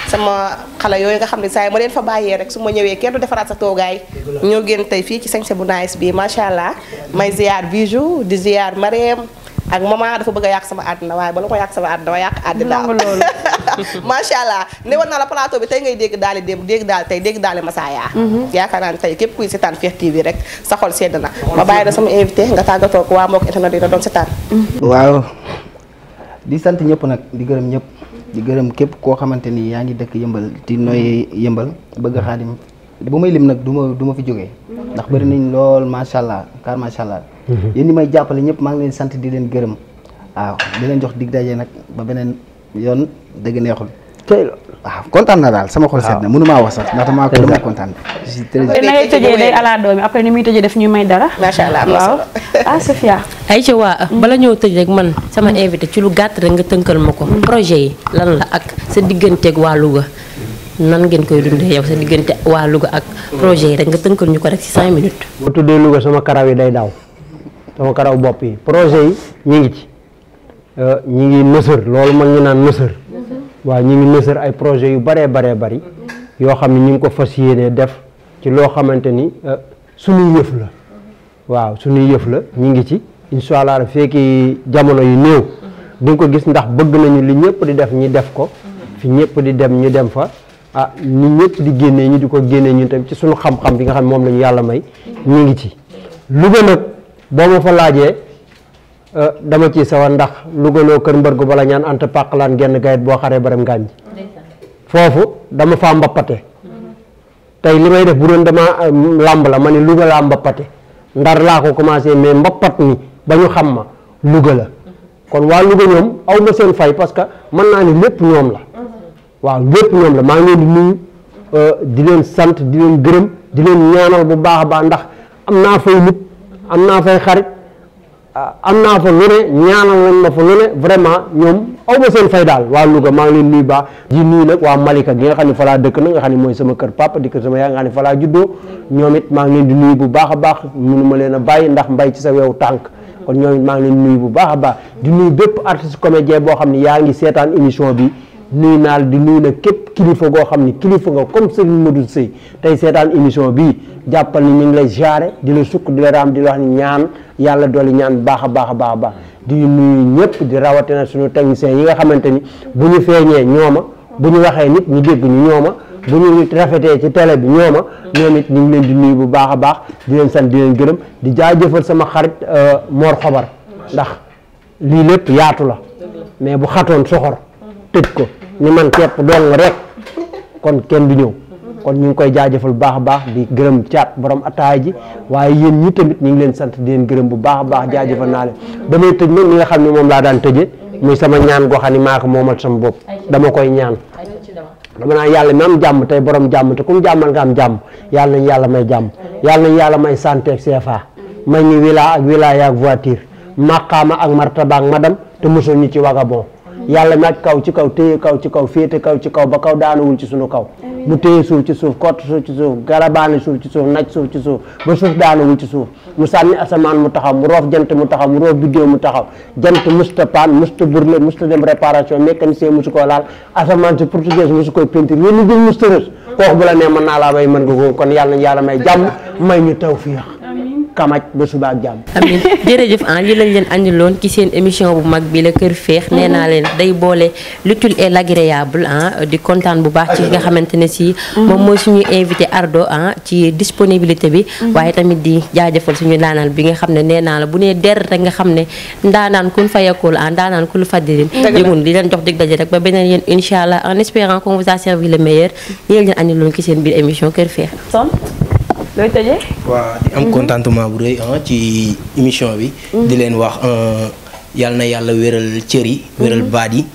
sama xale yooyu nga xam ne saa yi ma leen fa bàyyee rek su ma ñëwee kenn du defaraat sa toogaay ñoo génn tey fii ci sañse bu nice bi macha allah may ziar Bijou di ziar Marème ak maman dafa bëgg a yàq sama àddina waaye bala ko yàq sama àddina ma yàq àddina loolu macha allah ne woon naa la plateau bi tey ngay dégg daali démb dégg daal tey dégg daali Masaya yaakaar naa ne tey képp kuy seetaan Fekh TV rek sa xol sedd na ma bàyyi la sama invité nga tàggatoo ko waa mbokk internet yi da doon seetaan waaw di sant ñëpp nag di gërëm ñëpp di gërëm képp koo xamante ni yaa ngi dëkk yëmbal di nooy yëmbal bëgg Xaadim bu may lim nag du ma fi jógee ndax bëri nañ lool macha allah car macha allah yéen ñi may jàppale ñëpp maa ngi leen sant di leen gërëm waaw di leen jox dig daje nag ba beneen yoon dëgg neexul tey waaw kontaan na daal sama xol seet na mënu maa wax sax ndax damaa ko dama kontaan te na ngay tëjee day ala doomi après ni muy tëjee def ñuy may dara macha allah waaw Sofia Aïcha waa bala ñëw tëj rek man sama invité ci lu gàtt rek nga tënkal ma ko projet yi lan la ak sa digganteeg waa Louga nan ngeen koy dundee yow sa diggante waa Louga ak projet yi rek nga tënkal ñu ko rek ci 5 minutes boo tuddee Louga sama karaw yi day daaw sama karaw bopp yi projet yi ñu ngi ci ñi ngi nësër loolu mag ñu naan nësër waaw ñi ngi nësër ay projet yu baree bari yoo xam ne ñu ngi ko fas yéenee def ci loo xamante ni suñuy yëf la waaw suñuy yëf la ñu ngi ci incha allah fekki jamono yu néew di nga ko gis ndax bëgg nañu li ñëpp di def ñi def ko fi ñëpp di dem ñu dem fa ni ñëpp di génnee ñu di ko génnee ñun tamit ci suñu xam-xam bi nga xam ne moom la ñu yàlla may ñu ngi ci Louga nag boo ma fa laajee dama ci sawar ndax Louga loo kër mbër gu bala ñaan anta pàqlaan genn gayet boo xaree baram ngaañ foofu dama faa mbappate tey li may def bu doon dama làmb la ma ne Louga laa mbappate Ndar laa ko commencé mais mbappat mi ba ñu xam ma Louga la kon waa Louga ñoom aw ma seen fay parce que mën naa ni lépp ñoom la waaw lépp ñoom la maa ngi leen di nuyu di leen sant di leen gërëm di leen ñaanal bu baax a baax ndax am naa fay nit am naa fay xarit am naa fa lu ne ñaanal nañ ma fa lu ne vraiment ñoom aw ma seen fay daal waa Louga maa ngi leen nuyu baax di nuyu nag waa Malika gi nga xam ne fa laa dëkk na nga xam ne mooy sama kër papa di kër sama yaa nga xam ne fa laa juddoo ñoom it maa ngi leen di nuyu bu baax a baax mënu ma leen a bàyyi ndax mbay ci sa weewu tànk kon ñoom it maa ngi leen di nuyu bu baax a baax di nuyu bépp artiste comédien boo xam ne yaa ngi seetaan émission bi nuyu naal di nuyu nag képp kilifa goo xam ni kilifa nga comme Serigne Modou Sey tey seetaan émission bii jàppal ni ñu ngi lay jaare di la sukk di la raam di la wax ni ñaan yàlla dooli ñaan baax a baax a baax a baax di nuyu ñëpp di rawatina suñu techniciens yi nga xamante ni bu ñu feeñee ñooma bu ñu waxee nit ñu dégg ñu ñooma bu ñu rafetee ci télé bi ñooma ñoom it ñu ngi leen di nuyu bu baax a baax di leen sant di leen gërëm di jaajëfal sama xarit Mor Xobar ndax lii lépp yaatu la mais bu xatoon soxor tëj ko ni man képp doon rek kon kenn du ñëw kon ñu ngi koy jaajëfal bu baax a baax di gërëm caat borom ataay ji waaye yéen ñi tamit ñu ngi leen sant di leen gërëm bu baax a baax jaajëfal naa leen damay tëj nag li nga xam ne moom laa daan tëje muy sama ñaan goo xam ne maa ko moomal sama bopp dama koy ñaan dama naan yàlla mi am jàmm tey borom jàmm te ku mu jàmmal nga am jàmm yàlla nañ yàlla may jàmm yàlla nañ yàlla may santé ak CFA may ñu wila ak wilaya ak voiture maqaama ak martaba ak madam te mosul ñu ci vagabond yàlla naaj kaw ci kaw téye kaw ci kaw féete kaw ci kaw ba kaw daanuwul ci sunu kaw mu téye suuf ci suuf kott suuf ci suuf garabaani suuf ci suuf naj suuf ci suuf ba suuf daanuwul ci suuf mu sànni asamaan mu taxaw mu roof jant mu taxaw mu roof biddéew mu taxaw jant musta paan musta burle musta dem réparation mécanicien musu koo laal asamaan si portugais musu koy peinture yéen ñu jël musta rës kooku bu la nee mën naa laa may mën nga ko kon yàlla nañ yàlla may jàmm may ñu tawfiix kamaj ba suba ak jàmm. amiin jërëjëf lii lañ leen andiloon ci seen émission bu mag bi la Kër Féex nee naa leen day boole l'utile et l'agréable di kontaan bu baax ci nga xamante ne si moom mooy suñu invité Ardo ci disponibilité bi waaye tamit di jaajëfal suñu ndaanaan bi nga xam ne nee naa la bu nee der rek nga xam ne ndaanaan kun fayakul ndaanaan kun fadilin jëngun di leen jox dig daje rek ba beneen yéen incha allah en espérant qu'on vous a servi le meilleur lii lañ leen andiloon ci seen biir émission Kër Féex. looy tëjee. waaw di am contentement bu rëy ci émission bi. di leen wax yal na yàlla wéral cër yi. wéral baat yi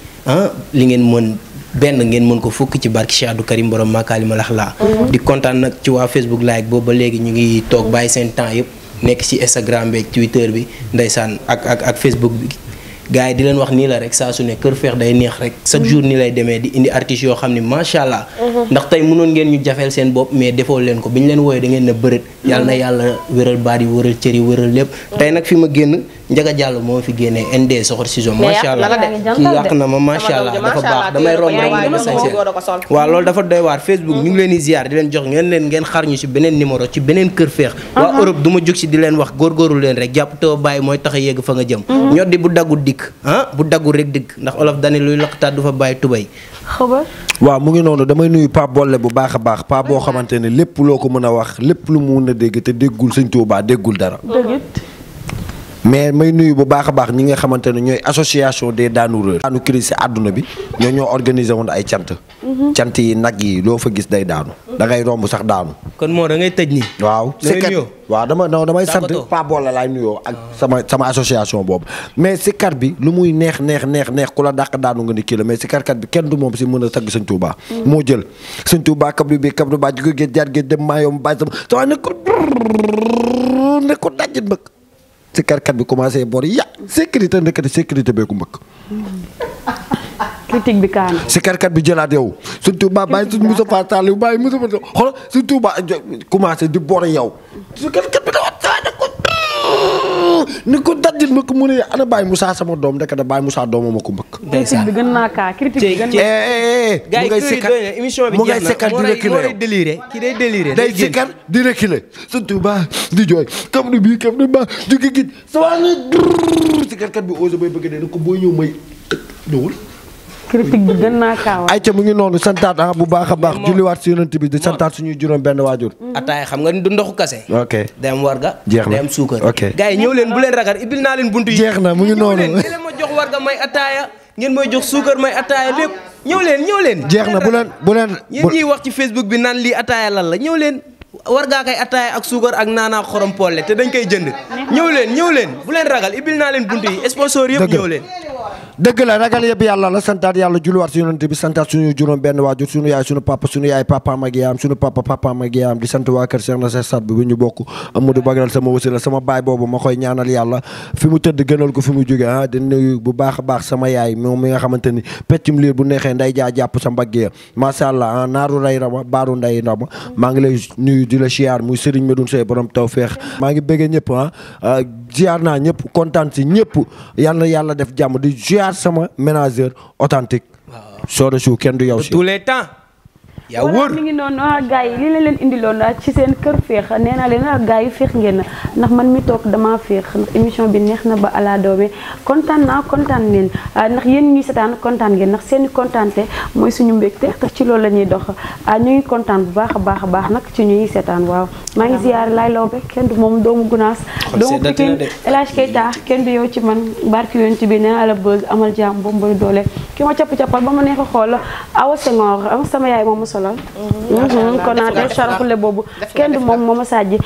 li ngeen mën benn ngeen mën ko fukk ci barki Cheikh Abdou Karim borom Makalimal Akhlaq. di kontaan nag ci waa Facebook like boobu ba léegi ñu ngi toog bàyyi seen temps yëpp nekk ci Instagram beeg Twitter bi ndeysaan ak Facebook bi. gars yi di leen wax nii la rek saa su ne Kër Féex day neex rek chaque jour nii lay demee di indi artistes yoo xam ne macha allah. ndax tey mënoon ngeen ñu jafeel seen bopp mais defoo leen ko bi ñu leen wooyee da ngeen ne bërët. yàlla na yàlla wéral baat yi wéral cër yi wéral lépp. tey nag fi ma génn Njaga Jàll moo fi génnee ND soxor saison. macha allah kii yàq na ma macha allah dafa baax damay romb rek dama sañse waaw loolu dafa doy waar Facebook ñu ngi leen di ziar di leen jox ngeen xaar ñu ci beneen numéro ci beneen Kër Féex. waa Europe du ma jóg ci di leen wax góorgóorlu leen rek jàpp te bàyyi mooy tax a yegg fa nga jëm ñoddi bu daggu dikk bu daggu rek dikk ndax olof dani luy laqataat du fa bàyyi tubay xabar waaw mu ngi noonu damay nuyu Pape Bolle bu baax a baax Pape boo xamante ne lépp loo ko mën a wax lépp lu mu mën a dégg te déggul Sëñ Tuubaa déggul dara mais may nuyu bu baax a baax ñi nga xamante ne ñooy association des daanureurs daanu crise si àdduna bi ñoo organisé woon ay cant cant yi nag yi loo fa gis day daanu da ngay romb sax daanu kon moo da ngay tëj nii waaw waaw damay sant Pape Bolle laay nuyoo ak sama association boobu mais sikar bi lu muy neex ku la dàq daanu nga ni kii la mais sikarkat bi kenn du moom si mën a tagg Sëñ Tuubaa moo jël Sëñ Tuubaa kablu bi kablu baa ji ko géej jaar géej dem maa yom bàyyi sama ne ko dajjit mbëkk sikarkat bi commencé bor sécurité nekkati sécurité bee ko mbëkk critique bi kaana sikarkat bi jëlaat yow Sëñ Tuubaa bàyyi suñ Moussa Fatal yu bàyyi Moussa Fatal xoolal Sëñ Tuubaa commencé di bor yow sikarkat bi dawa ni ko dajjit mbëkk mu ne ana Baye Moussa sama doom ndeke da Baye Moussa doomam ko mbëkk critique bi gën naa kaa critique bi gën mu ngay sikar émission bi jeex na di reculer déliré ki day déliré day sikar di reculer Sëñ Tuubaa di jooy kam ni bii kam ni ba jóge git sama ne sikarkat bi osé bay bëgg dee na ko booy ñëw may ñëwul critique bi gën naa kaaw ayca mu ngi noonu santaat bu baax a baax julliwaat si yonent bi di santaat suñuy juróom benn waajur ataaya xam nga du ndoxu kase ok day am warga jeex na day am suukar ok gars yi ñëw leen bu leen ragal ibil naa leen buntu yi jeex na mu ngi noonu leen ma jox warga may ataaya ngeen may jox suukar may ataaya lépp ñëw leen jeex na bu leen yéen ñiy wax ci Facebook bi naan lii ataaya lan la ñëw leen wargaa kay ataaya ak suukar ak naanaa xorom polle te dañ koy jënd ñëw leen bu leen ragal ibil naa leen buntu yi sponsor yëpp ñëw leen dëgg la ragal yëpp yàlla la santaat yàlla julliwaat si yonent bi santaat suñu juróom benn waajur suñu yaay suñu papa mag yaam suñu papa mag yaam di sant waa kër Cheikh na Cheikh Sat bi ñu bokk Amadou Bagral sama wasila sama baay boobu ma koy ñaanal yàlla fi mu tëdd gënal ko fi mu jóge di nuyu bu baax a baax sama yaay moom mi nga xamante ni peccum liir bu neexee nday jaa jàpp sa mbagg macha allah naaru ray rama baaru nday rama maa ngi lay nuyu di la siyaar muy Serigne Medoune Seye borom tawfeex maa ngi bëggee ñëpp ziar naa ñëpp kontaan si ñëpp yàlla def jàmm di ziar sama ménageur authentique Soda Chou kenn du yow si tous les temps yaa wóor mi ngi noonu gars yi lii la leen indiloon ci seen Kër Féex nee naa leen gars yi féex ngeen ndax man mi toog dama féex ndax émission bi neex na ba ala doome kontaan ngeen ndax yéen ñuy seetaan kontaan ngeen ndax seen i kontaante mooy suñu mbégte tax ci loolu la ñuy dox ñu ngi kontaan bu baax a baax nag ci ñuy seetaan waaw maa ngi ziyaar laay lawbe kenn du moom doomu gunaas doomu Pikine El Hadj Keita kenn du yow ci man barki yoon ci bi nee naa la buzz amal jàmm boobu mbay doole ki ma capp-cappal ba ma neex a xool Awa Senghor sama yaay moom ma solal kon naa tey saraxule boobu kenn du moom moo ma sajji